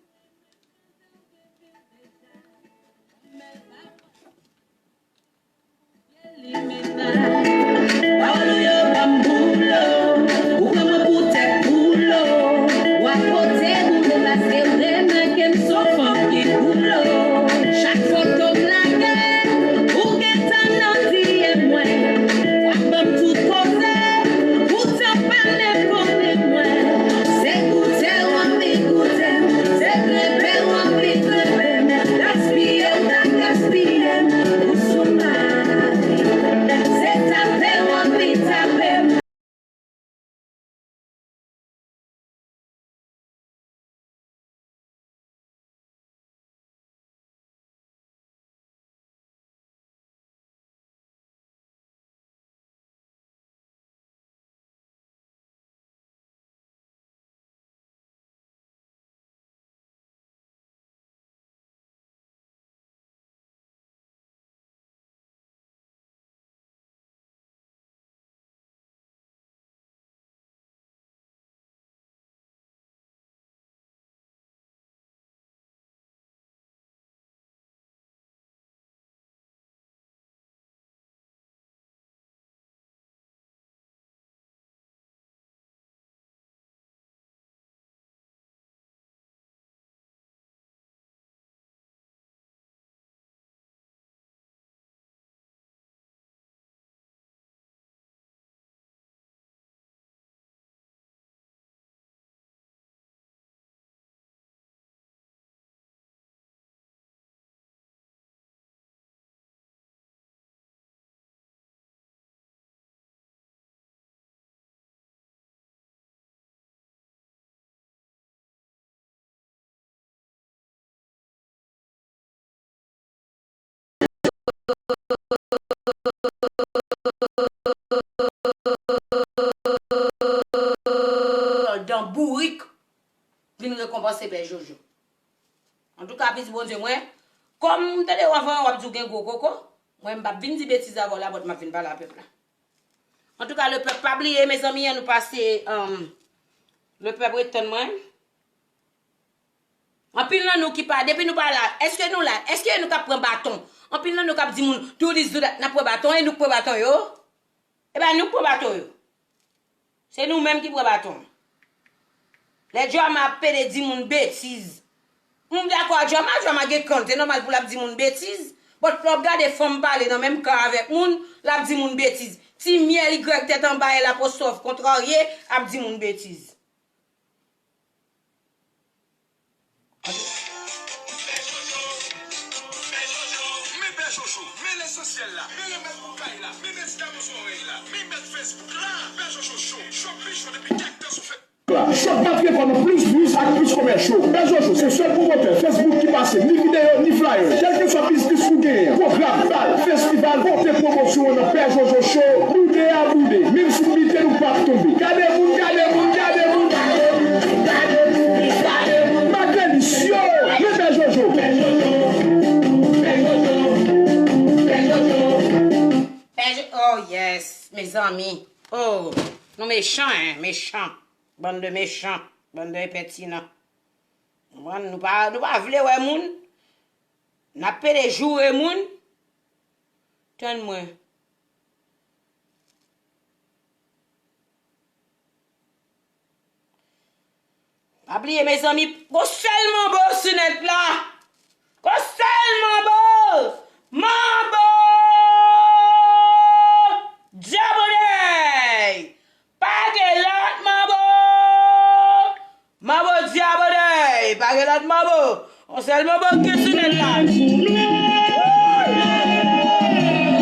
Pawòl ou yo ban m boulo, ou pran mwen pou tèt boulo. W ap pote boulo paske m renmen ke m se yon fanm ki boulo. Chak foto m lage, ou gentan nan D M mwen. W ap ban m tout koze, poutan pa menm konnen mwen. Se koute w anvi koute m, se dan bourik vin rekonpanse Pè Jojo. Antouka, pitit Bondye mwen, kòm m tande w anvan w ap di w gen gwo koko, mwen m p ap vin di betiz avè w la, but m ap vin pale a pèp la. Antouka, lepèp, pa bliye, mezanmi, ann nou pase, um, lepèp, ret tann mwen. Anpil nan nou ki pa, depi nou pa la, èske nou la? Èske nou k ap pran baton? Anpil nan nou k ap di moun, do this, do that, n ap pran baton, e nou k pran baton yo? E pa nou k pran baton yo. Se nou menm ki pran baton. Lè Djòma ap pede di moun betiz. M dakò a Djòma, Djòma gen kran l, se nòmal pou l ap di moun betiz. But lè w ap gade fanm pale nan menm kan avèk moun, l ap di moun betiz. Ti myèl, igrèk, tèt anba, èl apostwòf, kontrarye, ap di moun betiz. Men Pè Jojo, men lesansyèl la, men remèd pou kay la, men medikaman sou òrèy la, men mèt Facebook la, Pè Jojo Show, Show pi cho depi kèk tan sou Facebook. Show pa t rekò nan plis views ak plis kòmè show. Pè Jojo se sèl pwomotè Facebook ki pase ni videyo ni flyer. Kèlkeswa biznis ou genyen, pwogram, bal, festival, pote pwomosyon an nan Pè Jojo Show, boude a boude. Menm si n bite nou p ap tonbe. Gade moun, gade moun, gade moun. Malgre li syo, men Pè Jojo. Pè Jo-, oh yes, mezanmi. Oh, nou mechan, en, mechan. Bann de mechan, bann de enpètinan. Konprann? Nou pa, nou pa vle wè moun. N ap pede joure moun. Tann mwen. Pa bliye, mezanmi, gon sèl manbo sou nèt la. Gon sèl manbo. Manbo Djabodèy. Pa gen lòt manbo. Manbo Djabodèy. Pa gen lòt manbo. Yon sèl manbo ki sou nèt la.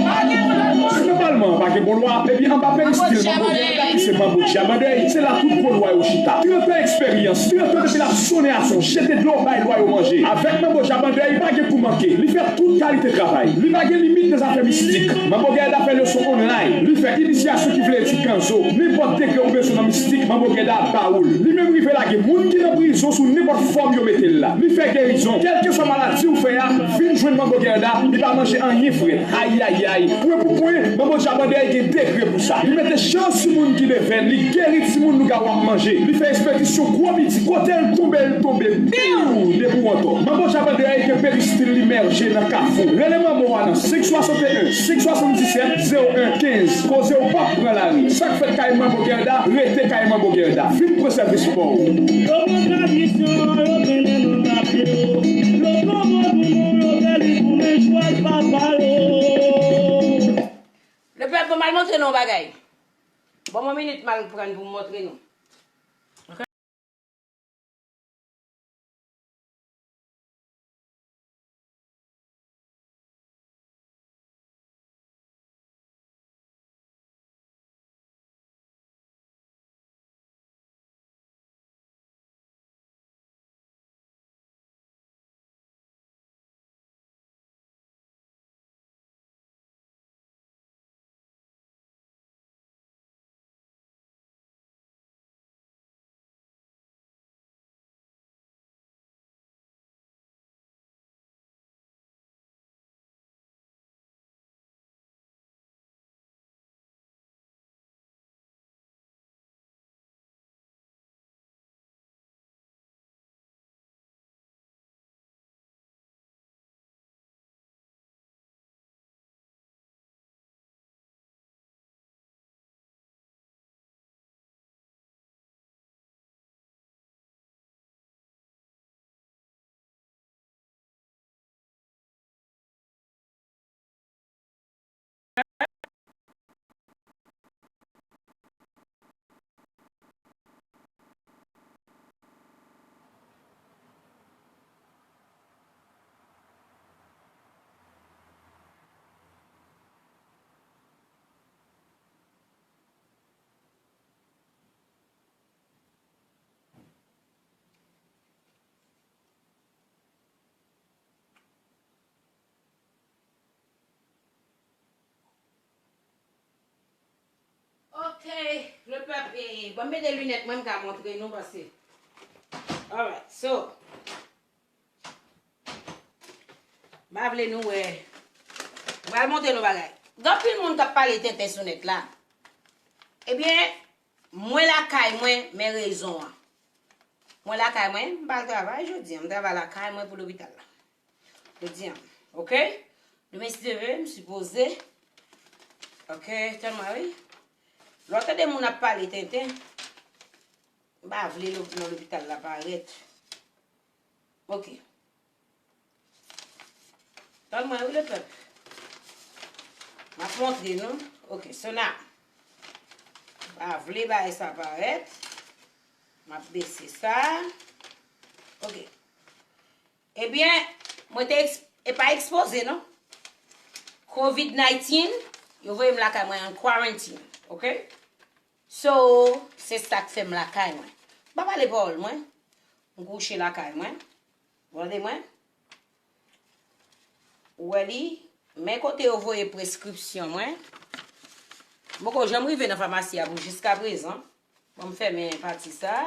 Pa gen lòt manbo. Si nòmalman pa gen bon lwa, epi anba peristil Manbo Djabodèy, ki se Manbo Djabodèy, se la tout bon lwa yo chita. Trant an eksperyans, trant an depi l ap sonnen a son, jete dlo, bay lwa yo manje. Avèk Manbo Djabodèy, pa gen kou manke. Li fè tout kalite travay. Li pa gen limit nan zafè mistik. Manbo Gèda fè leson online. Li fè inisyasyon ki vle di kanzo. Nenpòt degre ou bezwen nan mistik, Manbo Gèda ba ou l. Li menm rive lage moun ki nan prizon sou nenpòt fòm yo mete l la. Li fè gerizon. Kèlkeswa maladi ou fè a, vin jwenn Manbo Gèda, li pa manje anyen frèt. Ayayay. Pwen pou pwen, Manbo Djabandèy gen degre pou sa. Li mete chans sou moun ki devèn, li geri timoun lougawou ap manje. Li fè espedisyon gwo midi, kote l tonbe, l tonbe. Piw! Debout antò. Manbo Djabandèy gen peristil li mèje nan Kafou. Rele manbo a nan senk swasanteyen, senk swasanndisèt, zewo en kenz. Koze w p ap pran lari. Sa k fèt kay Manbo Gèda, rete kay Manbo Gèda. Vin pran sèvis pa w. Yo pran tradisyon an, yo trennen nan lapye yo. Yo pran mò nou, yo fè li tounen chwal papa yo. Lepèp, ban m al montre nou yon bagay. Ban m yon minit, m al pran pou m montre nou. Hey, le pèp, eh, bon, m mete linèt mwen, m ka montre nou, paske. Alright, so, m pa vle nou wè. M pral montre nou bagay. Gen anpil moun k ap pale tenten sou nèt la. Ebyen, mwen lakay mwen, men rezon an. Mwen lakay mwen, m pa al travay jodi a, m travay lakay mwen pou lopital la. Jodi a, oke? Demen, si Dye vle, m sipoze. Oke, tann mwen, wi. Lè w tande moun ap pale tenten, m pa vle lo-, non lopital la parèt. Oke. Tann mwen, wi, le pèp. M ap montre nou. Oke, so now. M pa vle bagay sa parèt. M ap bese sa. Oke. Ebyen, mwen te eks-, e pa ekspoze, non. Covid nineteen, yo voye m lakay mwen an quarantine, oke? So, se sa k fè m lakay mwen. M pa pale pawòl mwen. M kouche lakay mwen. Ou tande mwen? Ou wè li? Men kote yo voye preskripsyon mwen. M poko janm rive nan famasi a pou jiskaprezan. Bon, m fèmen pati sa.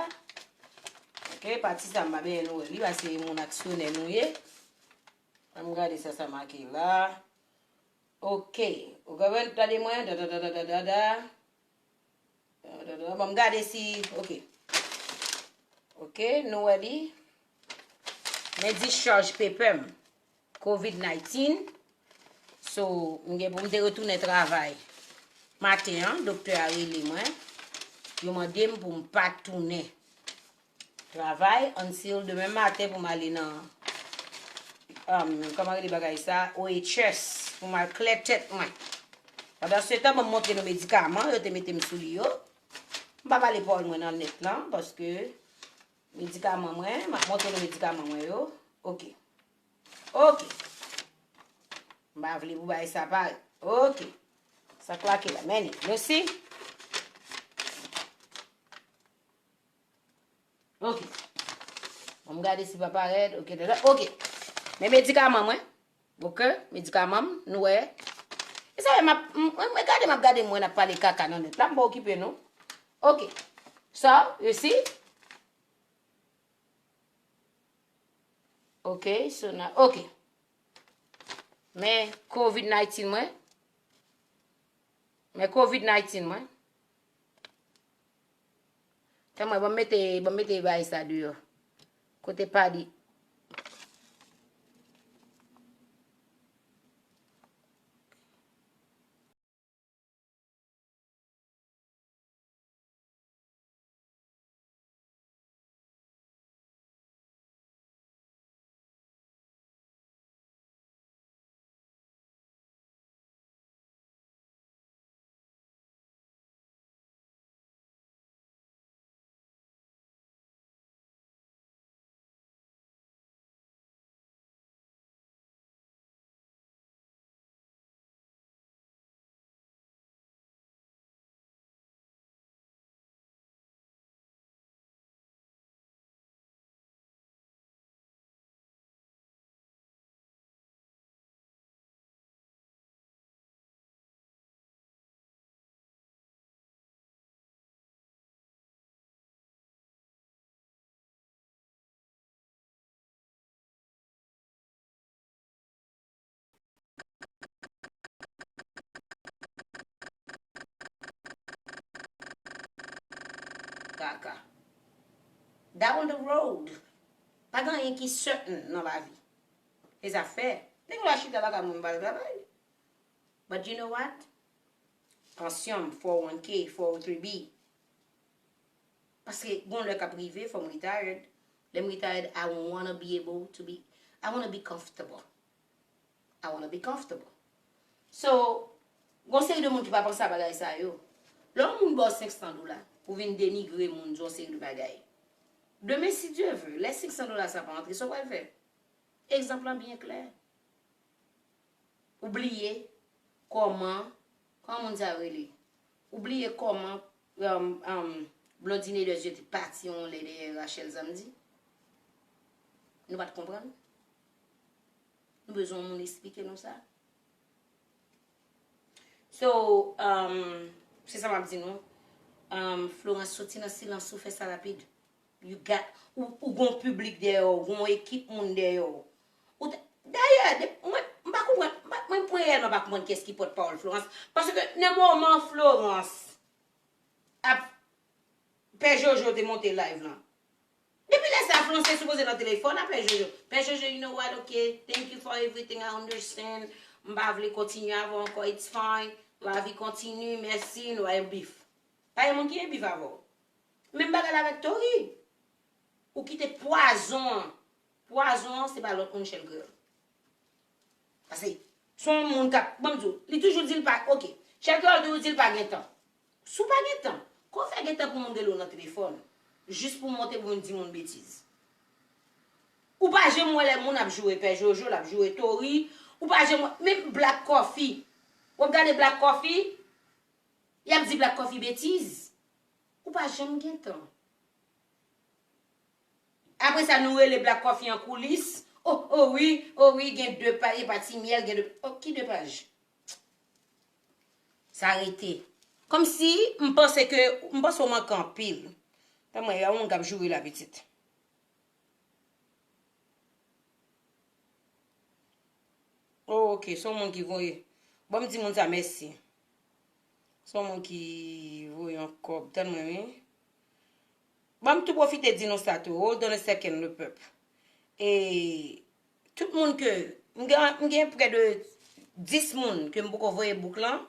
Oke, pati sa m pa benyen nou wè li, paske moun aksyonè nou ye. Ann gade sa, sa make la. Oke. Ou konprann, tande mwen? Da, da, da, da, da, da, da. Da, da, da. Bon, m gade si, oke. Oke, nou wè li. Men discharge paper m. Covid nineteen. So, m gen pou m te retounen travay. Maten an, doktè a rele mwen. Yo mande m pou m pa tounen travay until demen maten pou m ale nan, um, kòman rele bagay sa? O H S, pou m al klè tèt mwen. Pandan se tan, ban m montre nou medikaman yo te mete m sou li yo. M pa pale pawòl mwen nan nèt lan, paske medikaman mwen, m ap montre nou medikaman mwen yo. Oke. Oke. M pa vle pou bagay sa parèt. Oke. Sa klake la. Men li. You see? Oke. Bon, m gade si pa parèt. Oke, dada. Oke. Men medikaman mwen. Oke. Medikaman m, nou wè. E sa, m ap, m, m, gade, m ap gade mwen ap pale kaka nan nèt la. M pa okipe nou. Oke. So, you see? Ok, so now, ok. Men Covid nineteen mwen. Men Covid nineteen mwen. Tann mwen, ban m mete, ban m mete bagay sa deyò. Kote pa li. Kaka. Down the road. Pa gen anyen ki certain nan lavi. E zafè. Nèg la chita lakay mwen, m pa al travay. But you know what? Pansyon m, four oh one K, four oh three B. Paske gon lè k ap rive, fò m retired. Lè m retired, I wanna be able to be, I wanna be comfortable. I wanna be comfortable. So, gon seri de moun ki pa panse a bagay sa yo. Lè yon moun ba w senk san dola pou vin denigre moun, di yon seri de bagay. Demen, si Dye vle, lè senk san dola sa pa antre, sa w pral fè? Egzanp lan byen klè. Ou bliye kòman, kòman moun sa rele? Ou bliye kòman, um, um, Blondine Lezye te pati yon lè dèyè Rachel Zandy? Nou pa t konprann? Nou bezwen yon moun esplike nou sa? So, um, se sa m ap di nou. Um, Florence, soti nan silans ou, fè sa rapid. You got, ou, ou gon piblik dèyè w, ou gon ekip moun dèyè w. Ou te, dayè, de, mwen, m pa konprann, m pa, mwen, mwen reyèlman pa konprann kiyès ki pòtpawòl Florence. Paske nan moman Florence ap, Pè Jojo te monte live lan. Depi lè sa, Florence te sipoze nan telefòn a Pè Jojo. Pè Jojo, you know what, okay, thank you for everything, I understand. M pa vle kontinye avè w ankò, it's fine. Lavi kontini, mèsi, nou pa gen bif. Pa gen moun ki gen bif avè w. Menm bagay la avèk Tori. Ou kite pwazon an. Pwazon an, se pa lòt moun Shell Creole. Paske, se yon moun k ap, ban m di w, li toujou di l pa, oke. Shell Creole toujou di l pa gen tan. Si w pa gen tan, kòman w fè gen tan pou moun rele w nan telefòn? Jis pou w monte pou vin di moun betiz. Ou pa janm wè lè moun ap joure Pè Jojo, l ap joure Tori. Ou pa janm wè, menm Black Coffee. W ap gade Black Coffee, y ap di Black Coffee betiz. Ou pa janm gen tan. Apre sa, nou rele Black Coffee an koulis. Oh, oh wi, oh wi, gen de paj, e pa Ti Myèl, gen de, oh, ki de paj? Sa rete. Kòmsi m panse ke, m panse w manke anpil. Tann mwen, y a yon moun k ap joure la, pitit. Oh, oke, se yon moun ki voye. Ban m di moun sa mèsi. Se yon moun ki voye yon kòb, tann mwen, wi. Ban m tou pwofite di nou sa tou. Hold on a second, le pèp. E tout moun ke, m gen, m gen prè de dis moun ke m poko voye bouk lan.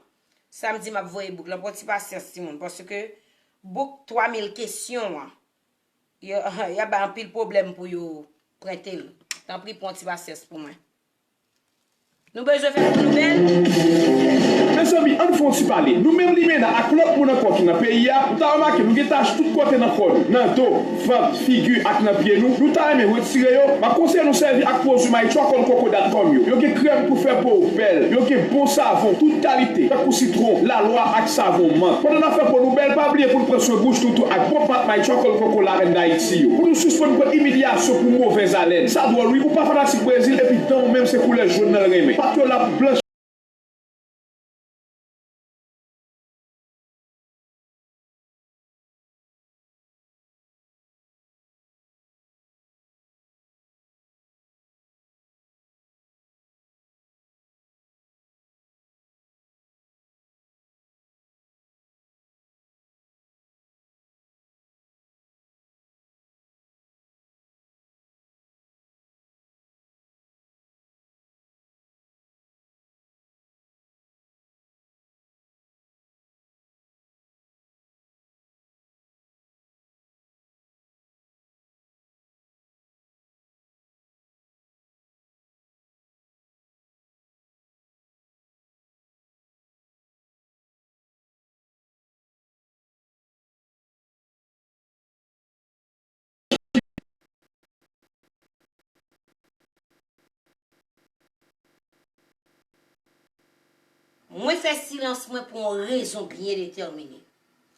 Samdi m ap voye bouk lan. Pran ti pasyans, timoun, paske bouk twa mil kesyon an, y a, y a bay anpil pwoblèm pou yo prente l. Tanpri, pran ti pasyans pou mwen. Nou bezwen fè pou nou bèl. Mezanmi, ann fè yon ti pale. Nou menm limena ak lòt moun ankò ki nan peyi a, nou ta remake nou gen tach tout kote nan kò nou, nan do, vant, figi ak nan pye nou. Nou ta renmen retire yo. M ap konseye nou sèvi ak pwodui my charcoal coco dot com yo. Yo gen krèm pou fè po w bèl. Yo gen bon savon tout kalite, tankou sitwon, lalwa ak savon mant. Pandan n ap fè po nou bèl, pa bliye pou n pran swen bouch nou tou ak bon pat my charcoal coco Larèn Dayiti yo. Pou nou sispann pran imilyasyon pou movèz alèn. Sa dwòl wi, ou pa fanatik Brezil epi dan w menm se koulè jòn nan l renmen. Pat yo la pou blanch. Mwen fè silans mwen pou yon rezon byen detèmine.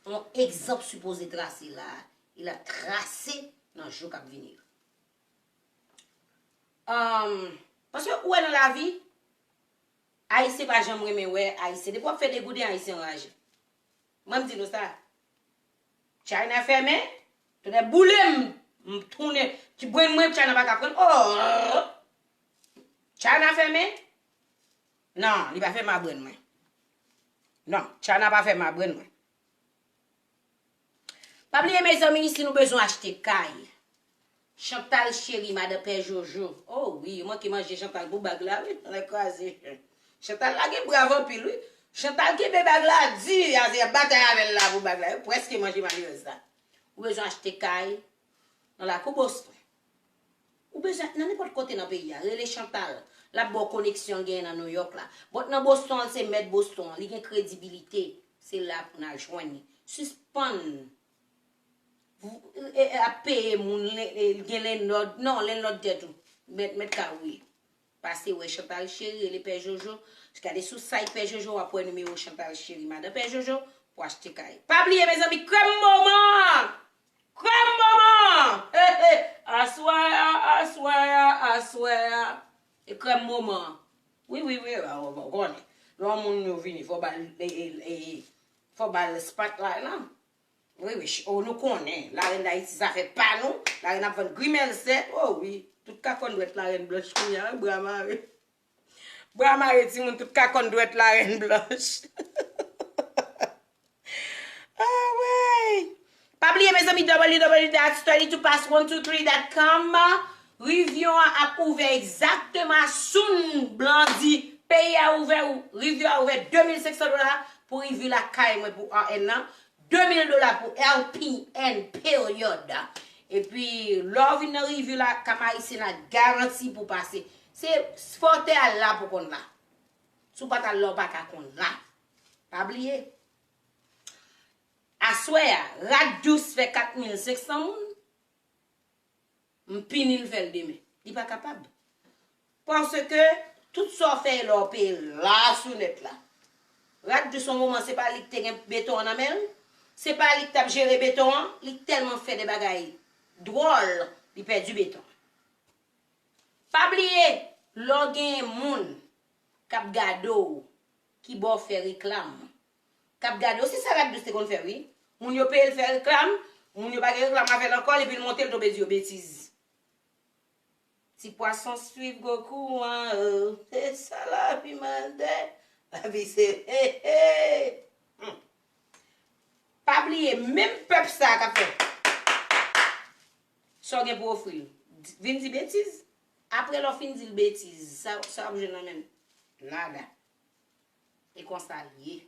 Yon egzanp sipoze trase la, e l ap trase nan jou k ap vini yo. Ahn, paske ou wè nan lavi, Ayisyen pa janm renmen wè Ayisyen. Depi w ap fè degouden, Ayisyen anraje. Mwen, m di nou sa. China fèmen, tonnè boule m, m tounen. Ti brenn mwen, China pa ka pran. Oh! China fèmen? Non, li pa fè mabrenn mwen. Non, China pa fè mabrenn mwen. Pa bliye, mezanmi, si nou bezwen achte kay, Chantal Cheri, madan Pè Jojo. Oh wi, yo manke manje Chantal pou bag la, wi. Ann kraze. Chantal la gen brav anpil, wi. Chantal kenbe bag la di, a se batay avè l la pou bag la. Yo prèske manje malerèz la. Ou bezwen achte kay nan lakou Boston. Ou bezwen, nan nenpòt kote nan peyi a, rele Chantal. L ap ba w koneksyon l genyen nan New York la. But nan Boston, l se mèt Boston an. Li gen kredibilite. Se la pou n al jwenn li. Sispann e, e, ap peye moun, le- e, gen landlord. Non, landlord tèt ou. Mèt, mèt kay ou ye. Pase wè Chantal Cheri, rele Pè Jojo. Gade sou site Pè Jojo, w ap wè nimewo Chantal Cheri, madan Pè Jojo, pou achte kay. Pa bliye, mezanmi, krèm moman! Krèm moman! He, he! Aswè a, aswè a, aswè a. E krèm moman. Wi, wi, wi, a, w konnen. Lè yon moun yo vini, fò ba l, e, e, e, fò ba l spotlight la. Wi, wi, ch-, oh, nou konnen. Larèn Dayiti, zafè pa nou. Larèn ap vann grimèl sèt. Oh, wi. Tout kakòn dwèt Larèn Blanch kounye a, wi, bra mare. Bra mare, timoun, tout kakòn dwèt Larèn Blanch. Ah, wi. Pa bliye, mezanmi, w w w dot thirty two pass one two three dot com. Review an ap ouvè egzakteman soon, Blandy. Peyi a ouvè, review a ouvè de mil senk san dola pou review lakay mwen pou R N nan. De mil dola pou L P N, period. Epi, lè w vin nan review la, Cap Haïtien la garanti pou pase. Se fòtè a la pou konn la. Si w pa t al la, w pa ka konn la. Pa bliye. Aswè a, Rad Dous fè kat mil senk san moun. M pini l fè l demen. Li pa kapab. Paske tout sa w fè e lè w peye la sou nèt la. Rad Dous yon moman, se pa li k te gen beton an nan men l? Se pa li k t ap jere beton an? Li tèlman fè de bagay dwòl, li pèdi beton an. Pa bliye, lè w gen moun k ap gade w, ki ba w fè reklam, k ap gade w, se sa Rad Dous te konn fè, wi. Moun yo peye l fè reklam, moun yo pa gen reklam a fè l ankò, epi l monte, l tonbe di yo betiz. Ti pwason swiv gwo kouran, oh, se sa lavi mande. Lavi se, he, he. Hmm. Pa bliye, menm pèp sa a k ap fè sa w gen pou ofri l. Di-, vin di betiz. Apre lè w fin di l betiz, sa, sa w ap jwenn nan men l? Nada. E konsa l ye.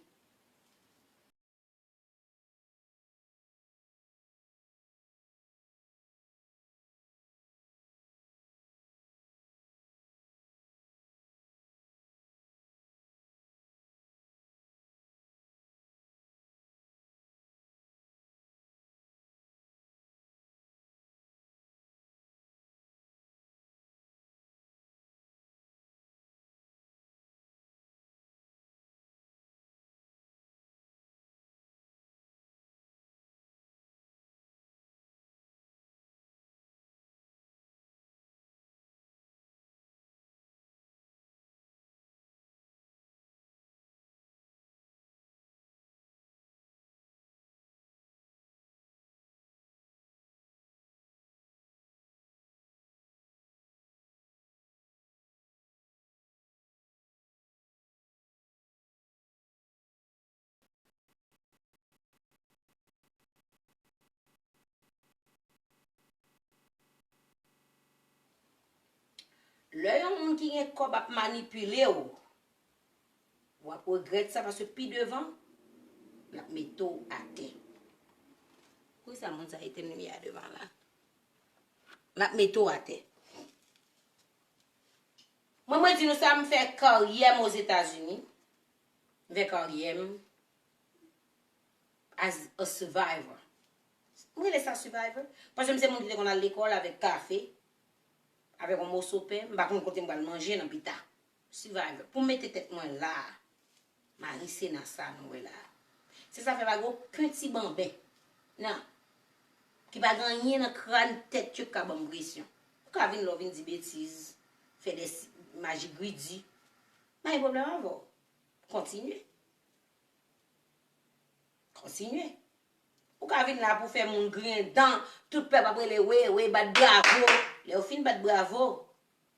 Lè yon moun ki gen kòb ap manipile w, w ap regrèt sa, paske pi devan, l ap mete w atè. Poukisa moun sa etenn limyè a devan la? L ap mete w atè. Mwen, mwen di nou sa, m fè karyè m Ozetazini. M fè karyè m as a survivor. M rele sa survivor. Paske m se moun ki te konn al lekòl avèk kafe, avèk yon moso pen. M pa konn kote m pral manje nan pita. Survivor. Pou m mete tèt mwen la a. Marise nan sa nou wè la a. Se sa fè pa gen okenn ti banben, nan, ki pa gen anyen nan kràn tèt yo ki ka ban m presyon. Ou ka vin la, w vin di betiz, fè de si-, maji gridi. M pa gen pwoblèm avè w. Kontinye. Kontinye. Ou ka vin la pou fè moun griyen dan, tout pèp ap rele we, we, bat bravo. Lè w fin bat bravo,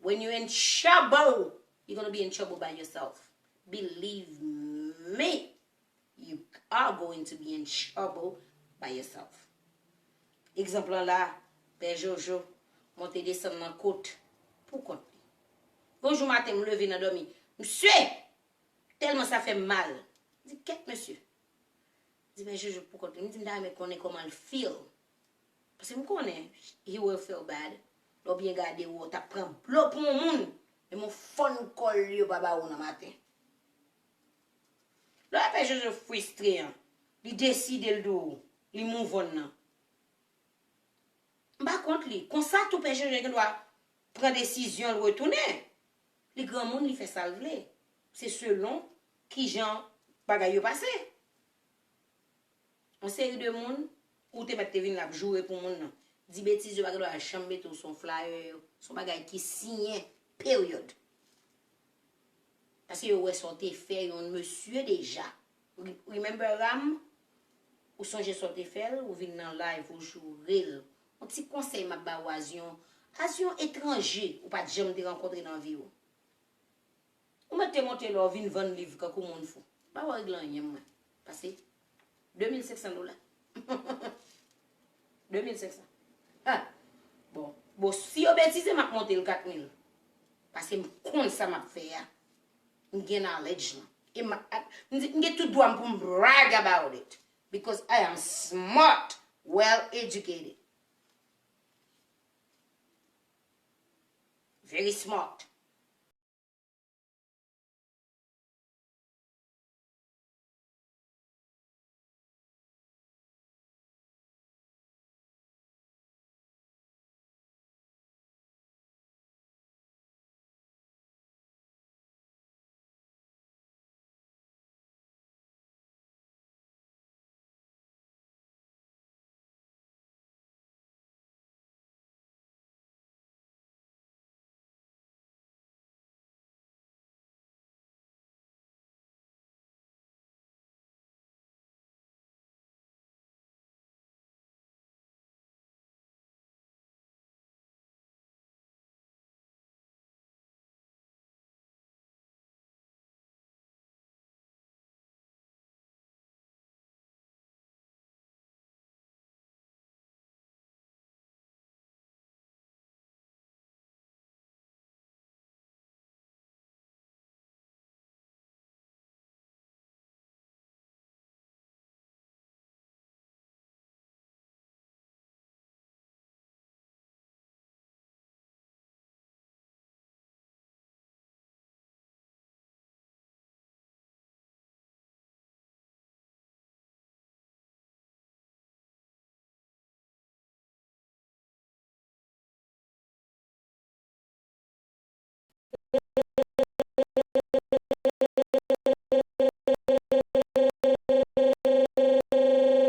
when you in trouble, you gonna be in trouble by yourself. Believe me, you are going to be in trouble by yourself. Egzanp lan la, Pè Jojo monte desann nan kot pou kont li. Yon jou maten, m leve nan dòmi. Msye! Tèlman sa fè m mal. M di, kèt mesye. M di, men Jojo pou kont li. M di, m ta renmen konnen kòman l feel. Paske m konnen, he will feel bad. Lè w byen gade, w t ap pran blo pou yon moun. Menm yon fòn kòl yo pa ba ou nan maten. Lè w wè Pè Jojo fristre an, li deside l di w, li move on nan. M pa kont li. Konsa tou Pè Jojo gen dwa pran desizyon l retounen. Li granmoun, li fè sa l vle. Se selon kijan bagay yo pase. Yon seri de moun, ou te mèt te vin la ap joure pou moun nan. Di betiz, yo pa gen dwa janm mete w sou yon flyer, sou yon bagay ki siyen, period. Paske yo wè sa w te fè yon mesye deja. Re-, remember Ram? Ou sonje sa w te fè l, ou vin nan live, ou joure l. Yon ti konsèy m ap ba w, as yon, as yon etranje ou pa t janm te rankontre nan vi w. Ou mèt te monte la, w vin vann liv kankou moun fou. Pa wè regle anyen, mwen. Pase de mil senk san dola. De mil senk san. Ha! Bon, bon, si yo betize, m ap monte l kat mil. Paske m konn sa m ap fè a. M gen knowledge lan. E m, m, m gen tout dwa m pou m brag about it. Because I am smart, well educated. Very smart.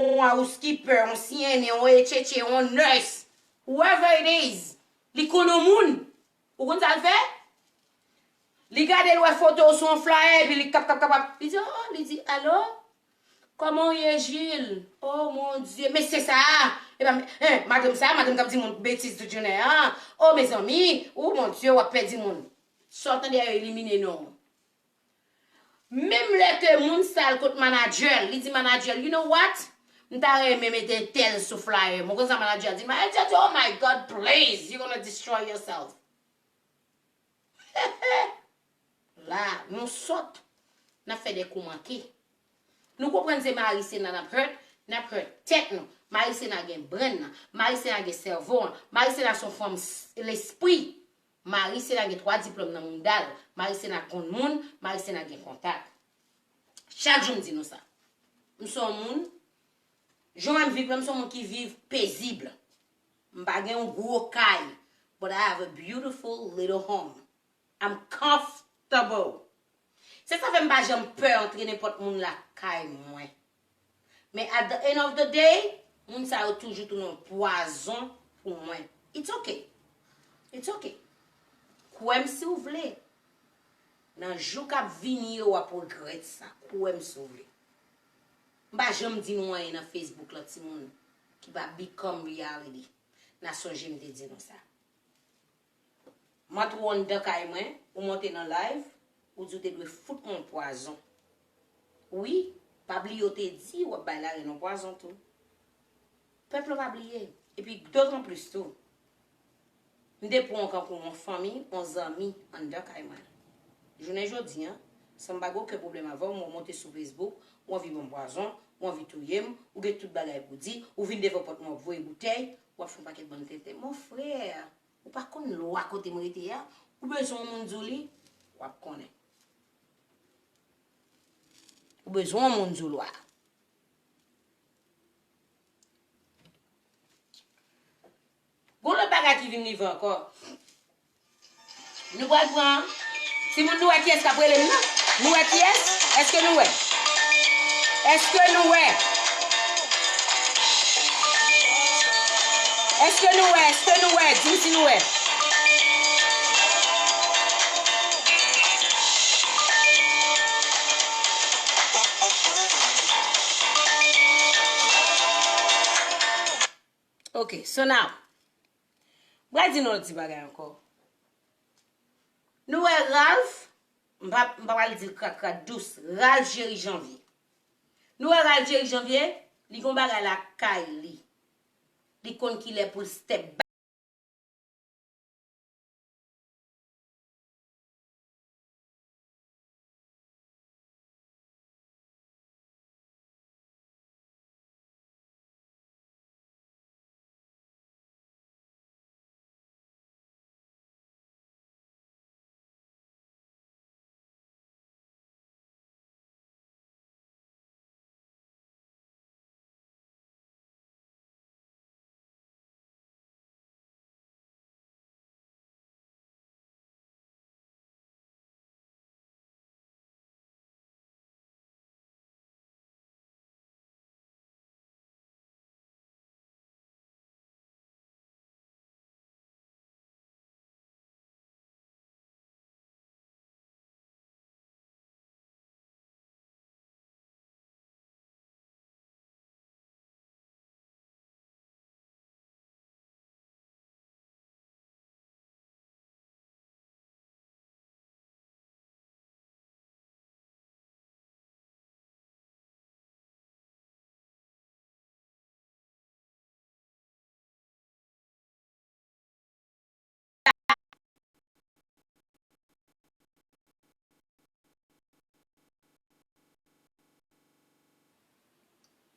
Yon housekeeper, yon C N A, yon H H A, yon nurse, whoever it is, li konn yon moun. Ou konn sa l fè? Li gade l wè foto w sou yon flyer, epi li kap, kap, kap, kap. Li di, oh, li di, alo? Kòman w ye, Jil? Oh, mon Dye, mesye sa a! E pa, en, madanm sa a, madanm k ap di moun betiz tout jounen an. Oh, mezanmi! Oh, mon Dye, w ap pèdi moun. Sa w tande a yo elimine non w. Menm lè ke moun sa al kot manadjè l, li di manadjè l, you know what? M ta renmen mete tèl sou flyer. Mwen konn sa manadjè a di. Manadjè a di, oh my God, please, you're gonna destroy yourself. La, nou sòt. N ap fè de kou manke. Nou konprann se Marisena n ap hurt, n ap hurt tèt nou. Marisena gen brenn nan. Marisena gen sèvo an. Marisena se yon fanm s-, lespri. Marisena gen twa diplòm nan mounda l. Marisena konn moun. Marisena gen kontak. Chak jou m di nou sa. M se yon moun, jan m viv la, m se yon moun ki viv pezib. M pa gen yon gwo kay, but I have a beautiful little home. I'm comfortable. Se sa fè m pa janm pè antre nenpòt moun lakay mwen. Men at the end of the day, moun sa yo toujou tounen yon pwazon pou mwen. It's okay. It's okay. Kwè m si w vle. Nan jou k ap vini yo, w ap regrèt sa. Kwè m si w vle. M pa janm di nou anyen nan Facebook lan, timoun, ki pa become reality. N a sonje m te di nou sa. M antre w anndan kay mwen, ou monte nan live, ou di w te dwe fout mwen yon pwazon. Wi, pa bliye w te di w ap bay Larèn yon pwazon tou. Pèp la pa bliye. Epi dotan plis tou, m te pran w kankou yon fanmi, yon zanmi anndan kay mwen. Jounen jodi a, san m pa gen okenn pwoblèm avè w, m wè w monte sou Facebook, w anvi ban m pwazon, w anvi touye m, ou gen tout bagay pou di, ou vin devan pòt mwen w ap voye boutèy, w ap fè yon pakèt bann tenten. Mon frère, ou pa konn lwa kote m rete a? Ou bezwen yon moun di w li? W ap konnen. Ou bezwen yon moun di w lwa. Gon lòt bagay ki vin rive ankò. Nou pral pran. Timoun, nou wè kiyès k ap rele m nan? Nou wè kiyès? Èske nou wè? Èske nou wè? Èske nou wè? Èske nou wè? Di m si nou wè. So now, m pral di nou yon ti bagay ankò. Nou wè Ralph, m pa, m pa pral di l krak krak dous, Ralph Jerry Janvier. Nou wè Ralph Jerry Janvier, li gon bagay lakay li. Li konn kilè pou l step back.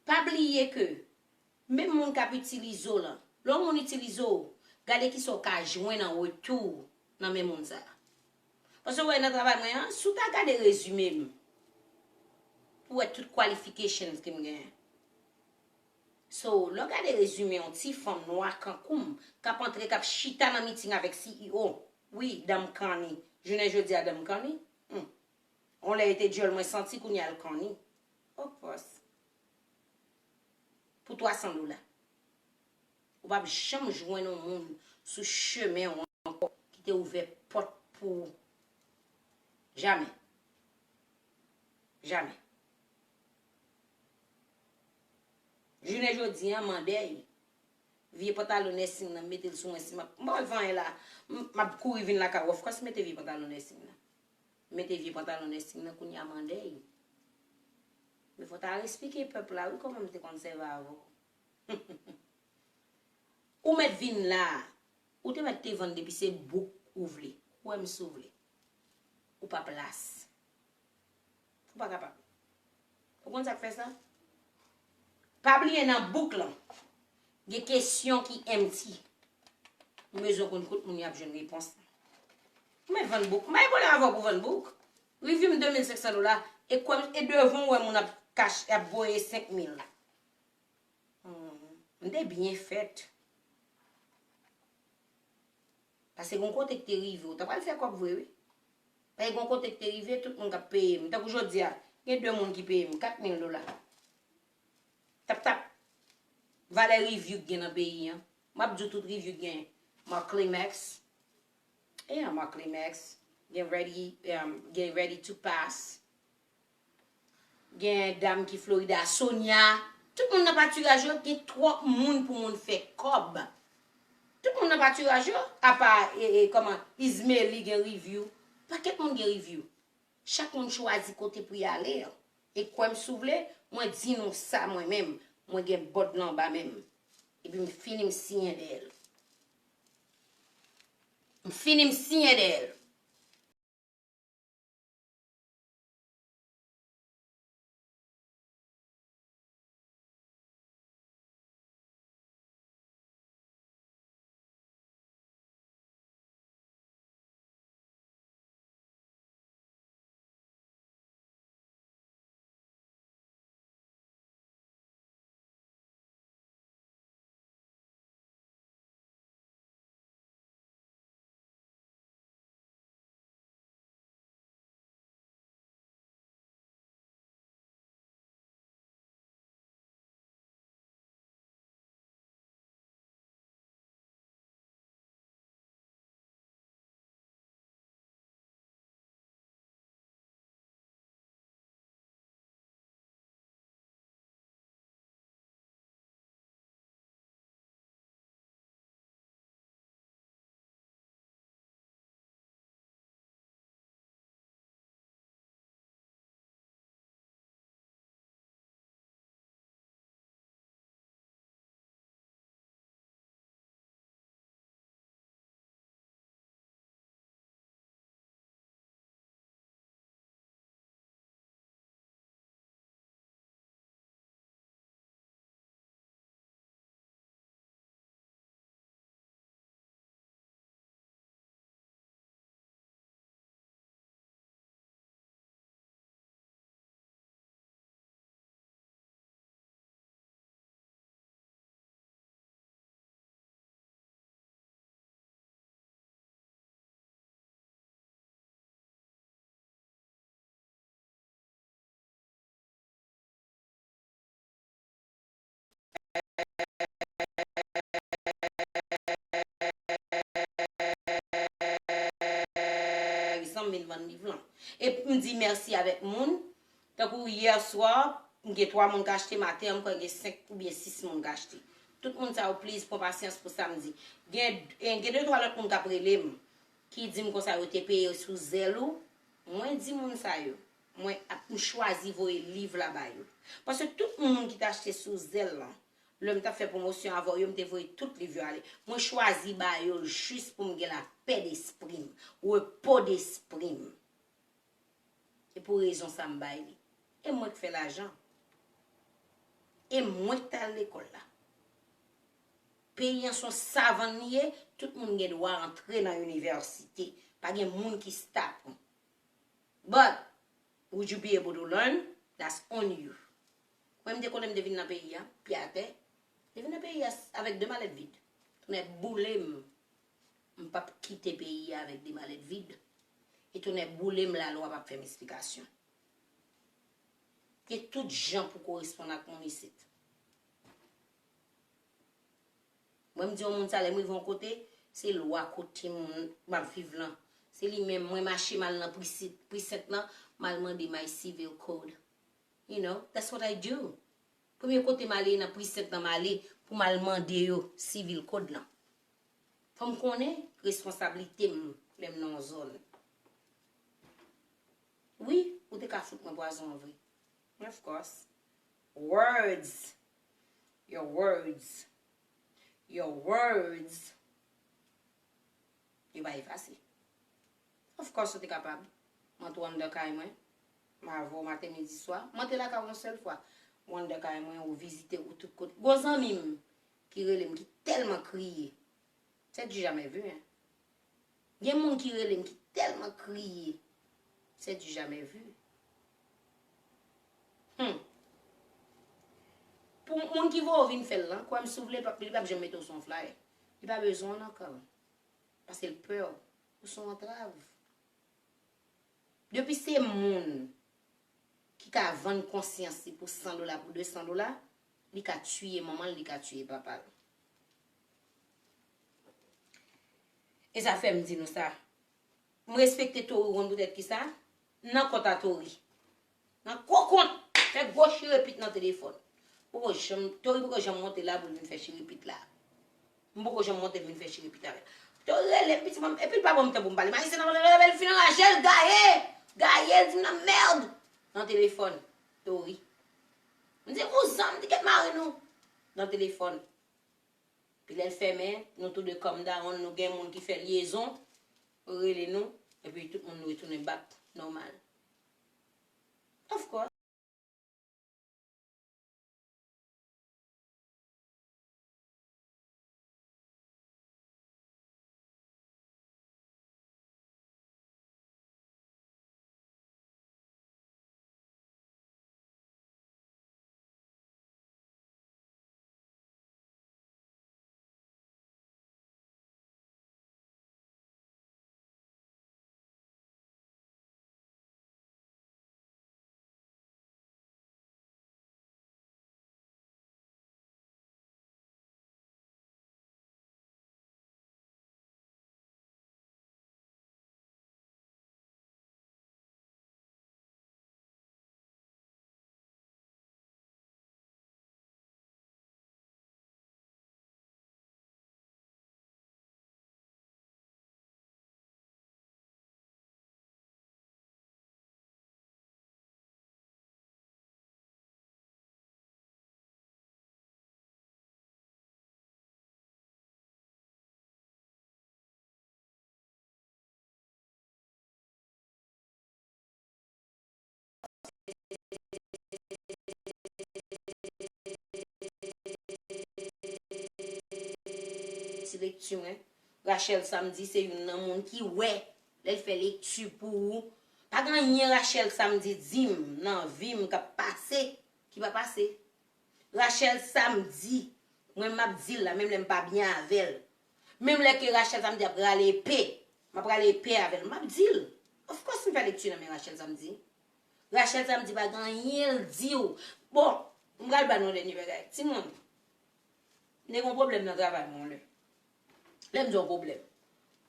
Pa bliye ke menm moun k ap itilize w lan, lè yon moun itilize w, gade kisa w ka jwenn an retou nan men moun sa a. Paske w wè nan travay mwen an, si w ta gade rezime m, pou w wè tout qualifications ke m genyen. So, lè w gade rezime yon ti fanm nwa kankou m, k ap antre, k ap chita nan meeting avèk C E O, wi, Dam Connie, jounen jodi a Dam Connie, hmm. On lè li te djòl, mwen santi kounye a l Connie. Of course. Pou twa san dola. Ou p ap janm jwenn yon moun sou chemen w ankò ki te ouvè pòt pou ou. Jamè. Jamè. Jounen jodi a, mandèy. Vye pantalon nèsing nan, m mete l sou mwen, si m ap, m pa wè l fè anyen la, m, m ap kouri vin lakay ou, of course, mete vye pantalon nèsing nan. M mete vye pantalon nèsing nan, kounye a mandèy. Men fò w ta esplike pèp la, wi, kòman m te konn sèvi avè w. Ou mèt vin la. Ou te mèt te vann depi se bouk ou vle. Ou wè m si w vle. Ou pa plas. Ou pa kapab. Ou konn sa k fè sa? Pa bliye nan bouk lan, gen kesyon ki empty. Ou bezwen konn kot moun y ap jwenn repons lan. Ou mèt vann bouk. M pa gen pwoblèm avè w pou vann bouk. Review m de mil senk san dola. E kwè m, e devan w wè moun ap kach, ap voye senk mil. Hmm, m te byen fèt. Paske gon kote k te rive, ou ta pral fè kòb vre, wi. Paske gon kote k te rive, tout moun k ap peye m. Tankou jodi a, gen de moun ki peye m kat mil dola. Tap tap. Valè review k gen nan peyi an. M ap di w tout review k gen. Mark Climax. E an Mark Climax. Gen Ready, um, gen Ready to Pass. Gen dam ki Florida, Sonia. Tout moun nan patiraj yo, gen twòp moun pou moun fè kòb. Tout moun nan patiraj yo, apa, e, e, kòman, Izmeli gen review. Pakèt moun gen review. Chak moun chwazi kote pou y ale an. E kwè m si w vle, mwen di nou sa mwen menm, mwen gen bòd lan anba men m. Epi m fini m siyen dèyè l. M fini m siyen dèyè l. vin vann liv lan. E m di mèsi avèk moun, tankou yè swa, m gen twa moun k achte, maten an, m kwè gen senk oubyen sis moun k achte. Tout moun sa yo, please, pran pasyans pou samdi. Gen, gen de twa lòt moun k ap rele m, ki di m konsa yo te peye sou Zelle ou. Mwen di moun sa yo, mwen ap, m chwazi voye liv la ba yo. Paske tout moun ki t achte sou Zelle lan, lè m t ap fè pwomosyon avè yo, m te voye tout liv yo ale. Mwen chwazi ba yo jis pou m gen lapè despri m, repo despri m. E pou rezon sa m bay li. E mwen k fè lajan. E mwen k t al lekòl la. Peyi an se yon savann li ye, tout moun gen dwa antre nan inivèsite. Pa gen moun ki stop ou. But, would you be able to learn? That's on you. Mwen, m te konnen m te vin nan peyi a, pye atè. M te vin nan peyi a s- avèk de malèt vid. Tonnè boule m. M p ap kite peyi a avèk de malèt vid. E tonnè boule m, lalwa p ap fè m esplikasyon. Gen tout jan pou koresponn ak moun isit. Mwen, m di yon moun sa, lè m rive yon kote, se lwa kote moun m ap viv lan. Se li menm, mwen mache m al nan precinct, precinct lan, m al mande my civil code. You know, that's what I do. Premye kote m ale nan precinct lan, m ale pou m al mande yo civil code lan. Fò m konnen responsablite m lè m nan yon zòn. Wi, ou te ka fout mwen pwazon an vre. Of course. Words. Your words. Your words. Yo pa efase. Of course, ou te kapab. M antre anndan kay mwen. M avè w maten, midi, swa. M antre lakay ou yon sèl fwa. M anndan kay mwen, ou vizite ou tout kote. Gon zanmi m ki rele m, ki tèlman kriye. C'est du jamais vu, hein. Gen moun ki rele m ki tèlman kriye. C'est du jamais vu. Hmm. Pou moun ki voye w vin fè l lan, kwè m, si w vle, li p ap janm mete w sou yon flyer. Li pa bezwen w nan kan l. Paske l pè w. Ou se yon antrav. Depi se moun ki ka vann konsyans li pou san dola, pou de san dola, li ka tiye manman l, li ka tiye papa l. E sa fè m di nou sa. M respekte Tori, ou konn poutèt kisa? Nan kont a Tori. Nan kokont! Fè gwo chirepit nan telefòn. Poko janm, Tori poko janm monte la pou l vin fè chirepit la. M poko janm monte vin fè chirepit avè l. Tori rele m, piti mwen, epi l pa ban m tan pou m pale. M ayisyen nan, lè l fin anraje l, gaye! Gaye, l di m nan mèd! Nan telefòn. Tori. M di, vouzan, m di, kèt mare nou. Nan telefòn. Epi lè l fèmen, nou tou de calm down, nou gen moun ki fè lyezon, rele nou, epi tout moun nou retounen back nòmal. Of course. Ti lekti mwen. Rachel Samedi se youn nan moun ki wè lè l fè lekti pou ou. Pa gen anyen Rachel Samedi di m nan vi m k ap pase ki pa pase. Rachel Samedi, mwen m ap di l la, menm lè m pa byen avè l. Menm lè ke Rachel Samedi ap rale epe, m ap rale epe avè l, m ap di l. Of course, m fè lekti nan men Rachel Samedi. Rachel Samedi pa gen anyen l di w. Bon, m pral ba nou dènye bagay. Timoun, m te gen yon pwoblèm nan travay mwen yon lè. Lè m di yon pwoblèm.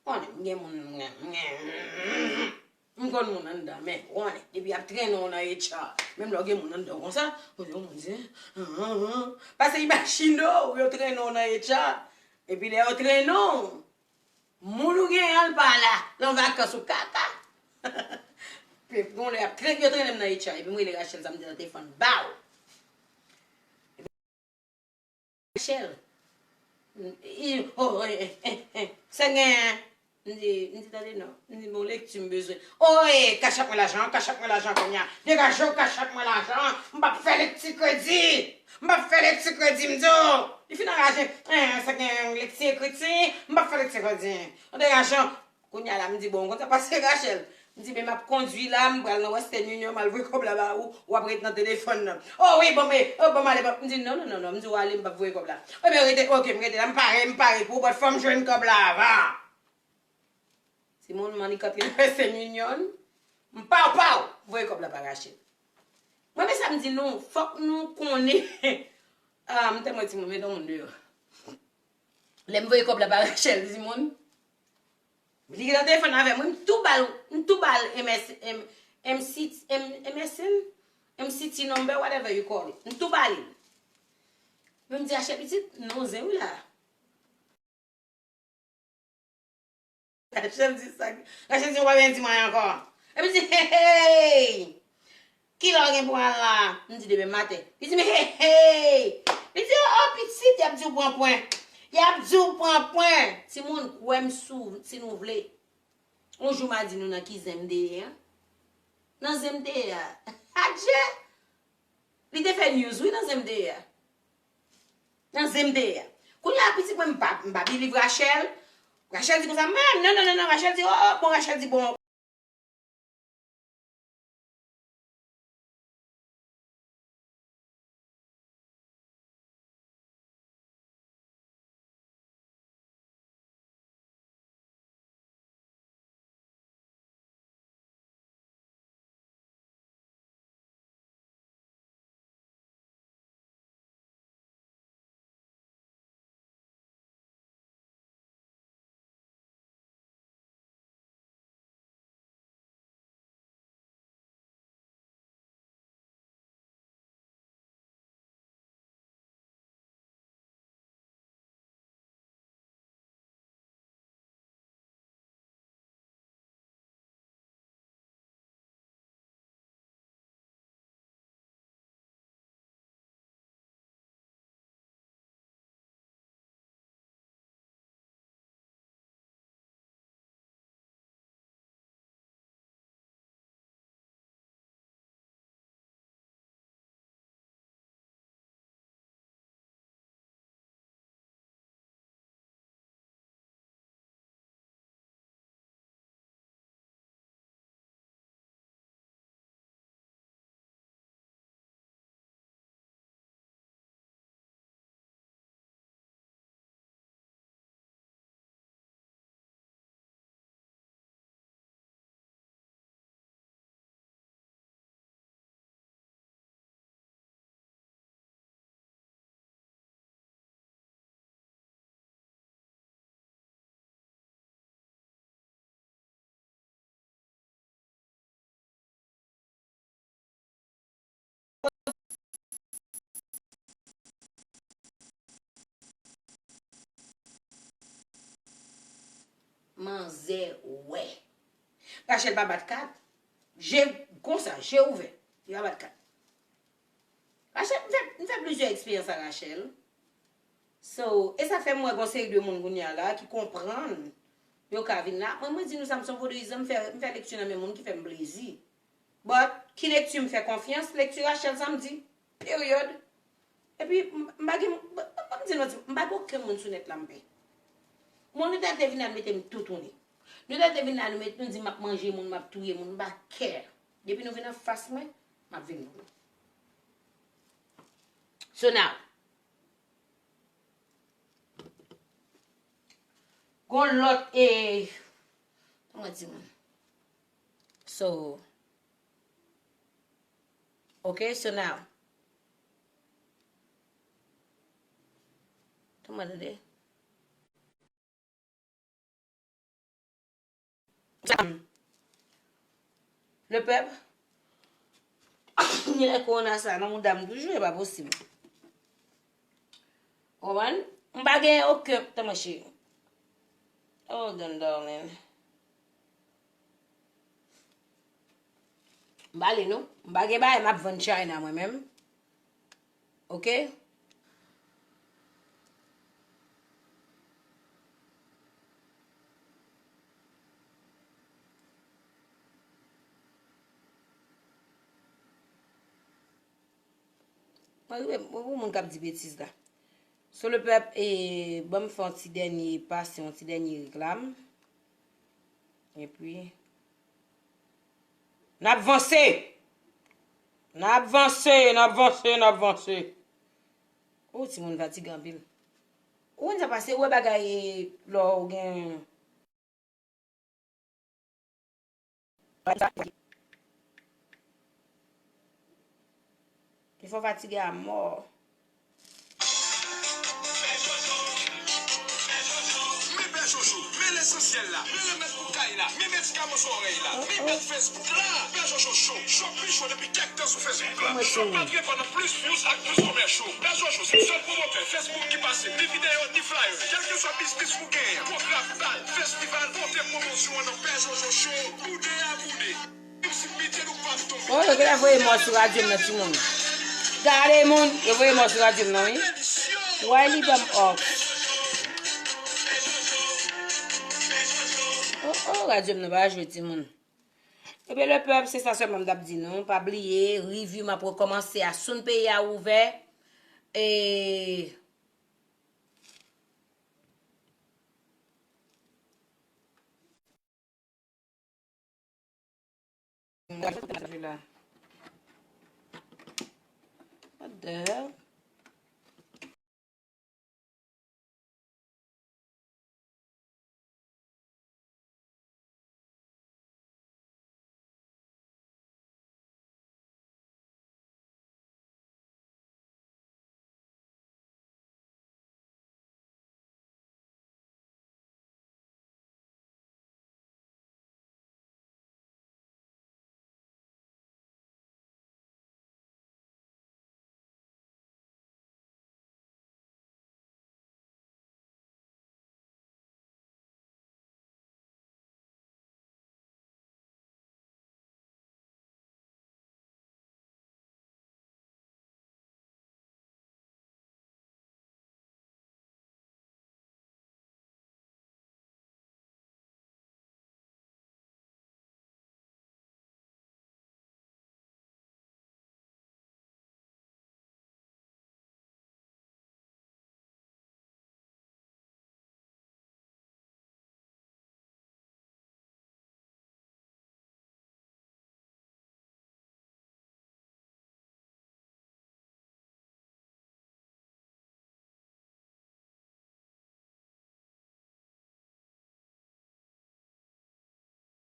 Konnen, m gen moun, m gen, m gen, M konn moun anndan, men, w konnen, depi y ap trennen w nan H R, menm lè w gen moun anndan w konsa, ou di, "Oh, mon Dieu, ah, ah, ah." Pase imajine w, yo trennen w nan H R, epi lè yo trennen w, moun ou genyen an, l pa la, l an vakans, ou kaka. Gon lè y ap trennen, yo trennen m nan H R, epi m rele Rachel, sa m di nan telefòn, baw. Rachel. I, oh, eh, eh, eh, eh. Sa gen? M di, m di, tande non. M di, bon, lekti m bezwen. Oh, eh, kachap mwen lajan, kachap mwen lajan kounye a. Degaje w, kachap mwen lajan. M p ap fè lekti kredi. M p ap fè lekti kredi, m di w. Li fin anraje. Eh, sa gen lekti ekriti? M p ap fè lekti kredi. Degaje w. Kounye a la, m di, bon, konn sa pase, Rachel? M di, men m ap kondui la, m pral nan Western Union, m al voye kòb la ba ou, w ap ret nan telefòn nan. Oh wi, bon, men, oh, bon, m ale, bon. M di, non, non, non, non, m di, w ale, m p ap voye kòb la. Ebyen, rete, oke, m rete la, m pare, m pare pou ou, but fò m jwenn kòb la avan. Timoun, m annik antre nan Western Union, m paw, paw, voye kòb la ba Rachel. Mwen, men sa m di nou, fòk nou konnen, ah, m tèlman timoun, met yon moun deyò. Lè m voye kòb la ba Rachel, timoun, li nan telefòn avè mwen, m tou ba l, m tou ba l M S, M, M C, M, M S N, M C T number, whatever you call it. M tou ba li l. Men m di, Rachel pitit, non, zen wi la. Rachel di sa. Rachel di, ou pa byen di mwen ankò. Epi di, hey, hey! Kilè w gen pou al la? M di, demen maten. Li di, men hey, hey! Li di, oh, pitit, y ap di w pran pwen. Y ap di w pran pwen. Timoun, kwè m si w, si nou vle. Yon jou m a di nou nan ki zen m te ye a. Nan zen m te ye a. Adje! Li te fè news, wi, nan zen m te ye a. Nan zen m te ye a. Kounye a, pitit mwen, m pa, m pa believe Rachel. Rachel di konsa, man, non, non, non, non, Rachel di, oh, oh, bon, Rachel di, bon. Manzè wè. Rachel pa bat kat. Je konsa, je ouvè. Li pa bat kat. Rachel, m fè, m fè plizyè eksperyans a Rachel. So, e sa fè m wè gon seri de moun kounye a la ki konprann yo ka vin la. Mwen, mwen di nou sa, m se yon vodouyizan, m fè, m fè lekti nan men moun ki fè m plezi. But, ki lekti m fè konfyans? Lekti Rachel sa m di. Peryòd. Epi, m, m pa gen, m, m, m di nou, m pa gen okenn moun sou nèt la m pè. Moun nou ta te vin la, nou mete m toutouni. Nou ta te vin la, nou met, nou di m ap manje moun, m ap touye moun, m pa care. Depi nou vin anfas mwen, m ap vin pou nou. So now, gon lòt, e, kòman di moun? So, ok, so now, kòman tande? Sa, Le pèp, gen lè kowona sa nan mouda m toujou, e pa posib. Konprann? M pa gen okenn tan, monchè. Hold on, darling. M pa li non. M pa gen bagay m ap vann China mwen menm. Oke? Mwen rive, mwen pou moun k ap di betiz la. So le pèp, e, ban m fè yon ti dènye pase, yon ti dènye reklam. Epi, n ap vanse! N ap vanse, n ap vanse, n ap vanse. Ou timoun fatige anpil. Ou konn sa pase, ou wè bagay lè w gen Li fè w fatige a mò. Men Pè Jojo, men lesansyèl la, men remèd pou kay la, men medikaman sou òrèy la, men mèt Facebook la. Pè Jojo Show, show pi cho depi kèk tan sou Facebook la. Show pa t gen kò nan plis views ak plis kòmè show. Pè Jojo se sèl pwomotè Facebook ki pase ni videyo ni flyer. Kèlkeswa biznis ou genyen, pwogram bal, festival, pote pwomosyon an nan Pè Jojo Show, boude a boude. Oh, yo genlè voye mò sou radyo m nan, timoun. Gade, moun, yo voye mò sou radyo m nan, wi. Wiley ban m off. Oh, oh, radyo m nan pa jwe, timoun. Ebyen, le pèp, se sa sèlman m t ap di nou. Pa bliye, review m ap rekòmanse a soon, peyi a ouvè. E What the hell?